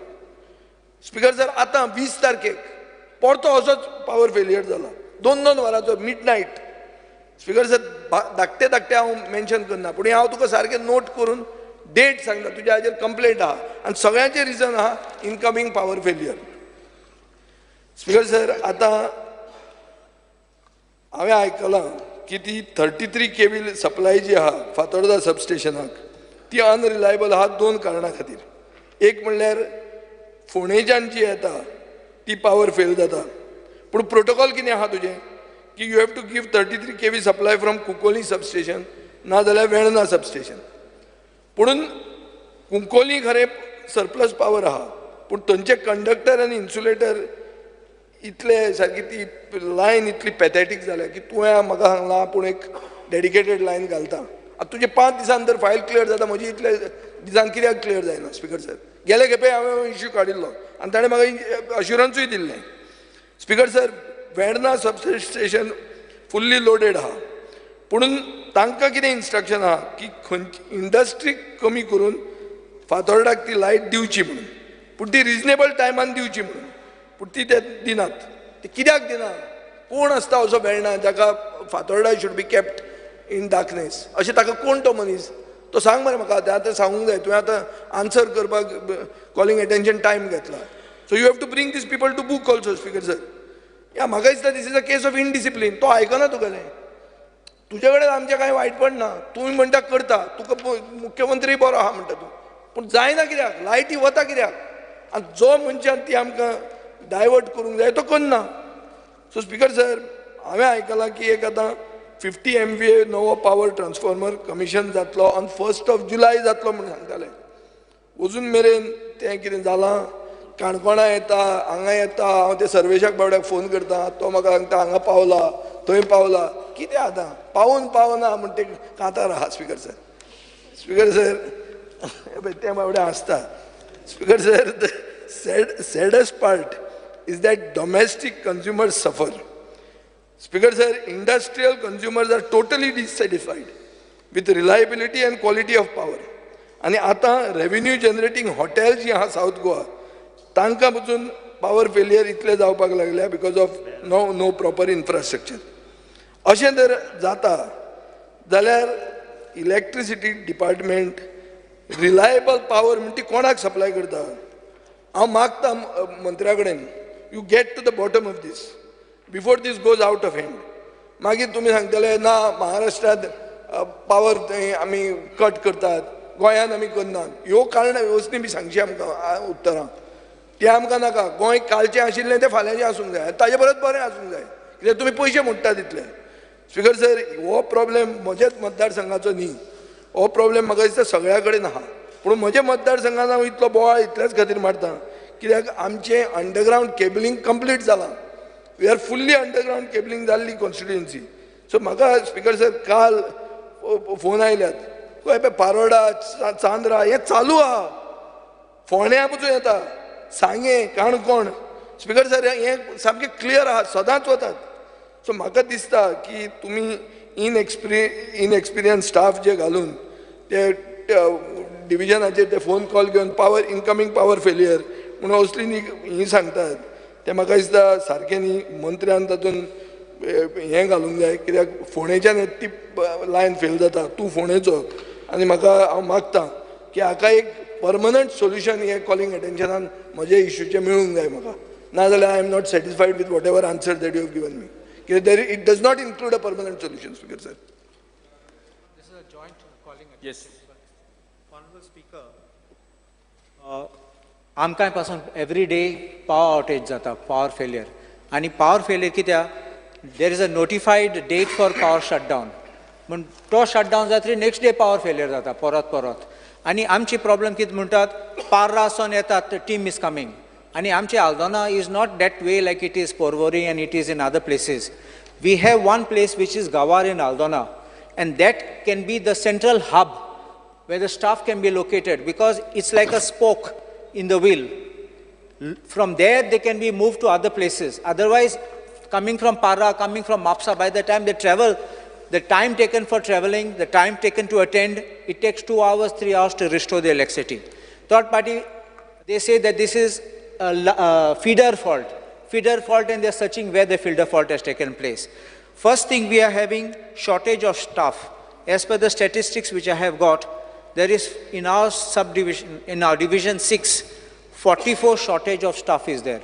स्पीकर सर, आतां 20 तारखेक परतो असोच पावर फेलियर जाला, 2-2 वरांचो मिडनायट. स्पीकर सर, धाकटे धाकटे हांव मेन्शन करना, पूण हांव तुका सारकें नोट करून डेट सांगता. तुज्या हाजेर कंप्लेंट आहा आनी सगळ्यांचें रिजन आहा incoming power failure. Speaker sir, आतां हांवें आयकलां की ती 33 kV supply जी आहा फातोर्डा सबस्टेशनाक ती अनरिलायबल आहा 2 कारणां खातीर. एक म्हणल्यार फोंडेच्यान जी येता ती पावर फेल जाता. पूण प्रोटोकॉल कितें आहा तुजें की you have to give 33 kV supply from Cuncolim substation ना जाल्यार वेर्णा सबस्टेशन. पुणून कुंकोली खरें सरप्लस पावर आहा, पूण थंयचे कंडक्टर आनी इन्सुलेटर इतले सारकी ती लायन इतली पॅथेटीक जाल्या की तुवें म्हाका सांगलां पूण एक डेडिकेटेड लायन घालता. आतां तुजें 5 दिसान तर फायल क्लियर जाता, म्हजी इतले दिसान कित्याक क्लियर जायना? स्पीकर सर, गेले खेपे हांवें इश्यू काडिल्लो आनी ताणें म्हाका अश्युरन्सूय दिल्लें. Speaker sir, Verna substation fully loaded आहा, पुणून तांकां कितें इन्स्ट्रक्शन आहा की खंयची इंडस्ट्री कमी करून फातोर्डाक ती लायट दिवची म्हणून, पूण ती रिजनेबल टायमान दिवची म्हणून, पूण ती ते दिनात. ती कित्याक दिना? कोण आसता असो वेर्णा जाका Fatorda should be kept in darkness? अशें ताका कोण तो मनीस तो सांग मरे म्हाका. आतां सांगूंक जाय, तुवें आतां आन्सर करपाक कॉलिंग एटेन्शन टायम घेतला. So you have to bring these people to book also. Speaker sir, या म्हाका दिसता this is a case of indiscipline. तो आयकना तुगेलें, तुजे कडेन आमचें कांय वायटपण ना, तुमी म्हणटा करता, तुका मुख्यमंत्री बरो आहा म्हणटा तूं, पूण जायना कित्याक? लायटी वता कित्याक? आनी जो मनशान ती आमकां डायवर्ट करूंक जाय तो करना. सो स्पीकर सर, हांवें आयकलां की एक आतां 50 MVA नवो पावर ट्रान्सफॉर्मर कमिशन जातलो ऑन 1 जुलय जातलो म्हूण सांगताले. अजून मेरेन तें कितें जालां? काणकोणा येता, हांगा येता, हांव ते सर्वेशाक बावड्याक फोन करता, तो म्हाका सांगता हांगा पावला थंय पावला. कितें आतां पावून पावना म्हण ते कांतार आहा. स्पीकर सर, स्पीकर सर ते बावडे हांसता. Speaker sir, the saddest part is that domestic consumers suffer. Speaker sir, industrial consumers are totally dissatisfied with reliability and quality of power. आनी आतां रेवेन्यू जनरेटींग हॉटेल जी आहा सावथ गोवा, तांकां पसून पावर फेलियर इतले जावपाक लागल्या because of no proper infrastructure. अशें जर जाता जाल्यार इलेक्ट्रिसिटी डिपार्टमेंट रिलायबल पावर म्हणटा ती कोणाक सप्लाय करता? हांव मागता मंत्र्या कडेन, you get to the bottom of this before this goes out of hand. मागीर तुमी सांगतले ना महाराष्ट्रांत पावर थंय आमी कट करतात, गोंयांत आमी करनात. ह्यो कारणां वेवस्थीत बी सांगची आमकां उत्तरां, तें आमकां नाका. गोंय कालचें आशिल्लें तें फाल्यांचें आसूंक जाय, ताजे परत बरें आसूंक जाय, कित्याक तुमी पयशे मोडटात तितले. स्पीकर सर, हो प्रॉब्लेम म्हज्याच मतदारसंघाचो न्ही, हो प्रॉब्लेम म्हाका दिसता सगळ्या कडेन आहा. पूण म्हज्या मतदारसंघान हांव इतलो बोवाळ इतल्याच खातीर मारता कित्याक आमचें अंडरग्रावंड केबलिंग कंप्लीट जालां. We are fully underground cabling जाल्ली कॉन्स्टिट्युएन्सी. सो म्हाका स्पीकर सर काल फोन आयल्यात, पळय पारोडा चांद्रा हें चालू आहा, फोंड्या पसून येता, सांगें, काणकोण. स्पीकर सर, हें सामकें क्लियर आहा, सदांच वतात. सो म्हाका दिसता की तुमी इनएक्सपिरियन्स स्टाफ जे घालून ते डिविजनाचेर ते फोन कॉल घेवन पावर इनकमींग पावर फेलियर म्हणून असली न्ही ही सांगतात, तें म्हाका दिसता सारकें न्ही. मंत्र्यान तातूंत हें घालूंक जाय कित्याक फोंडेच्यान ती लायन फेल जाता. तूं फोंडेचो आनी म्हाका हांव मागता की हाका एक परमनंट सोल्युशन हें कॉलिंग अटेन्शनान म्हज्या इश्यूचें मेळूंक जाय म्हाका. नाजाल्यार I am not satisfied with whatever answer that you have given me. कित्याक it does not include a permanent solution. Speaker sir. This is a joint calling. Yes. Honorable Speaker, आमकां पासून every day power outage जाता, power failure. आनी power failure कित्याक, there is a notified date for power shutdown. म्हण तो shutdown जातरी next day power failure जाता परत परत. आनी आमची प्रॉब्लम कितें म्हणटात, पार्रा सावन येतात टीम is coming. आनी आमचे Aldona is not that way like it is Porvorim and it is in other places. We have one place which is Gavar in Aldona and that can be the central hub where the staff can be located because it's like a spoke in the wheel. From there they can be moved to other places. Otherwise, coming from Parra, coming from Mapsa, by the time they travel, the time taken for traveling, the time taken to attend, it takes 2 hours, 3 hours to restore the electricity. Third party, they say that this is a feeder fault, and they are searching where the feeder fault has taken place. First thing, we are having shortage of staff. As per the statistics which I have got, there is in our subdivision, in our division 6, 44 shortage of staff is there.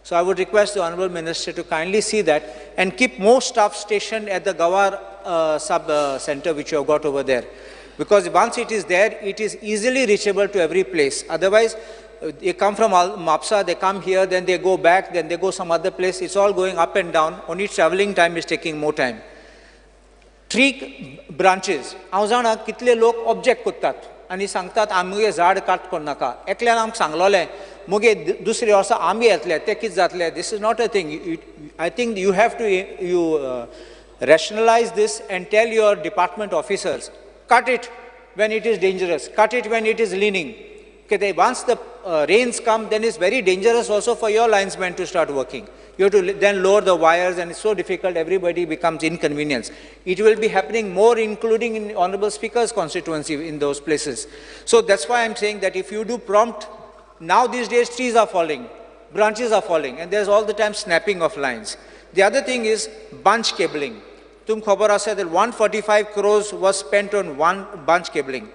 So I would request the Honorable Minister to kindly see that and keep more staff stationed at the Gawar sub center which you have got over there. Because once it is there, it is easily reachable to every place. Otherwise, they come from Mapsa, they come here, then they go back, then they go some other place. It's all going up and down. Only traveling time is taking more time. 3 branches. हांव जाणा कितले लोक object करतात आनी सांगतात आमगे झाड काट करनाका. एकल्यान आमकां सांगलोलें मुगे दुसरे वर्सा आमी येतले ते कितें जातले. This is not a thing. I think you have to you rationalize this and tell your department officers, cut it when it is dangerous, cut it when it is leaning. Okay, once the rains come, then it's very dangerous also for your linesmen to start working. You have to then lower the wires and it's so difficult, everybody becomes inconvenienced. It will be happening more, including in Honorable Speaker's constituency in those places. So that's why I'm saying that if you do prompt, now these days trees are falling, branches are falling, and there's all the time snapping of lines. The other thing is bunch cabling. Tum khabar asa that 145 crores was spent on one bunch cabling.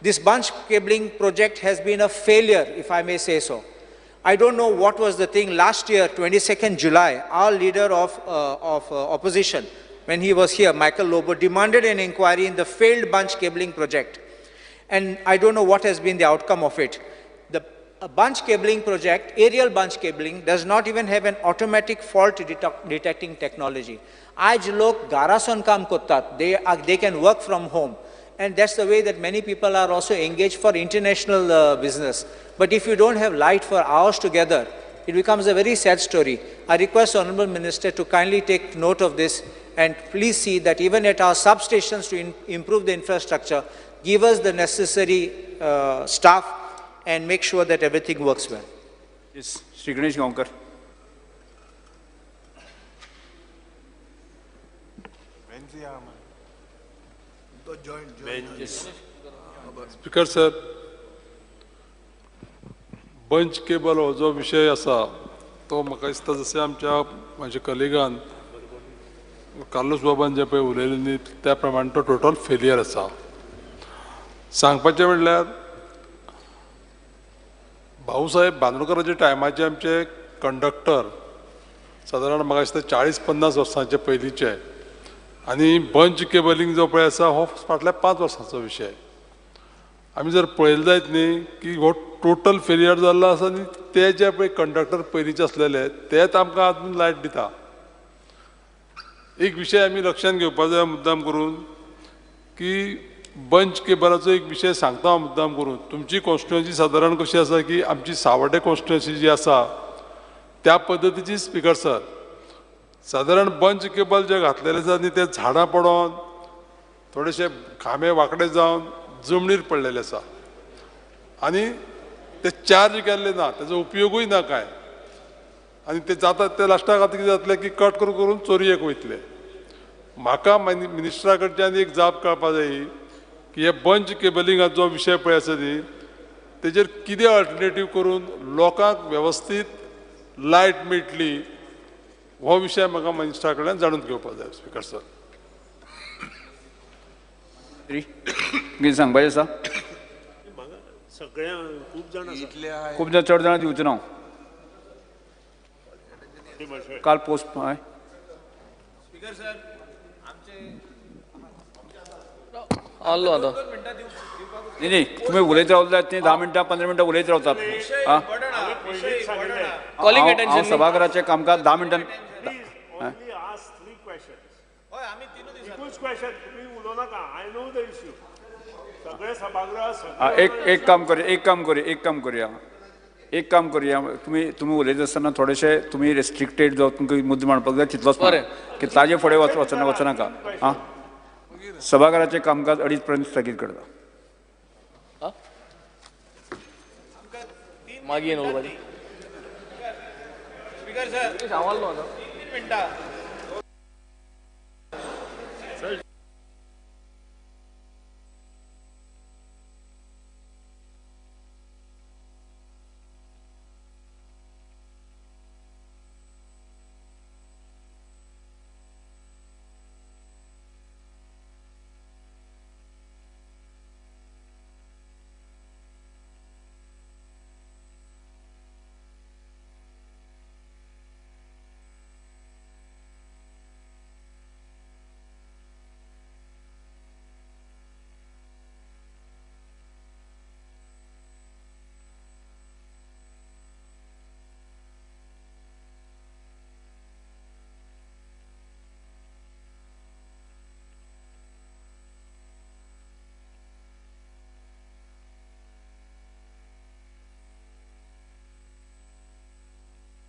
This bunch cabling project has been a failure, if I may say so. I don't know what was the thing. Last year, 22nd July, our leader of opposition, when he was here, Michael Lobo, demanded an inquiry in the failed bunch cabling project. And I don't know what has been the outcome of it. The bunch cabling project, aerial bunch cabling, does not even have an automatic fault detecting technology. Aaj lok garason kaam kortat. They can work from home. And that's the way that many people are also engaged for international business. But if you don't have light for hours together, it becomes a very sad story. I request Honorable Minister to kindly take note of this and please see that even at our substations to improve the infrastructure, give us the necessary staff and make sure that everything works well. Yes, Shri Ganesh Gaonkar. Speaker sir, bunch cable हो जो विशय आसा तो म्हाका दिसता जशें आमच्या म्हाज्या कलिगान कार्लोस बाबान जें पळय उलयलें न्ही त्या प्रमाणे तो टोटल फेलियर आसा. सांगपाचें म्हणल्यार भाऊसाहेब बांदोडकराच्या टायमाचे आमचे कंडक्टर सादारण म्हाका दिसता 40-50 वर्सांचे पयलींचे आनी बंच केबलिंग जो पळय आसा हो फाटल्या 5 वर्सांचो विशय. आमी जर पळयलें जायत न्ही की हो टोटल फेलियर जाल्लो आसा आनी ते जे पळय कंडक्टर पयलींचे आसलेले तेच आमकां आजून लायट दिता. एक विशय आमी लक्षांत घेवपाक जाय मुद्दाम करून की बंच केबलाचो एक विशय सांगता हांव मुद्दाम करून. तुमची कॉन्स्टिट्युएन्सी सादारण कशी आसा की आमची सावड्डे कॉन्स्टिट्युएन्सी जी आसा त्या पद्दतीची स्पीकर सर सादारण बंच केबल जे घातलेले आसा न्ही ते झाडां पडोन थोडेशे खांबे वांकडे जावन जमनीर पडलेले आसा आनी ते चार्ज केल्ले ना, तेजो उपयोगूय ना कांय. आनी ते जाता ते लास्टाक आतां कितें जातलें की कट करून करून चोरयेक वयतले. म्हाका मिनिस्टरा कडच्यान एक जाप कळपा जाय की हे बंच केबलिंगाचो जो विशय पळय आसा न्ही तेजेर कितें अल्टरनेटीव करून लोकांक वेवस्थीत लायट मेळटली हो विशय म्हाका मिनिस्टरा कडल्यान जाणून घेवपाक जाय स्पीकर सर. कितें सांगपाचें आसा? सगळ्या खूब जाण आसा. खूब जाण, चड जाणां दिवचो ना हांव. काल पोस्ट हय. आलो आतां. न्ही न्ही, तुमी उलयत रावले ती 10 मिनटां 15 मिनटां उलयत रावतात. आं, Calling हांव attention. सभाघराचें कामकाज 10 मिनटां. Only ask 3 questions. एकूच क्वेश्चन, तुम्ही उलोवं नाका. I know the issue. सगळे सभागृह एक एक काम करूया, एक काम करूया, एक काम करूया, एक काम करूया. तुमी तुमी उलयता आसतना थोडेशे तुमी रेस्ट्रिक्टेड जावं, तुमकां मुद्दो मांडपाक जाय तितलोच बरें. की ताजे फुडें वचनाका. आं, सभाघराचें कामकाज 2:30 पर्यंत स्थगीत करता. मागीर उलोवपाचें. स्पीकर सर, हांव आसलो आतां. 3 मिनटां.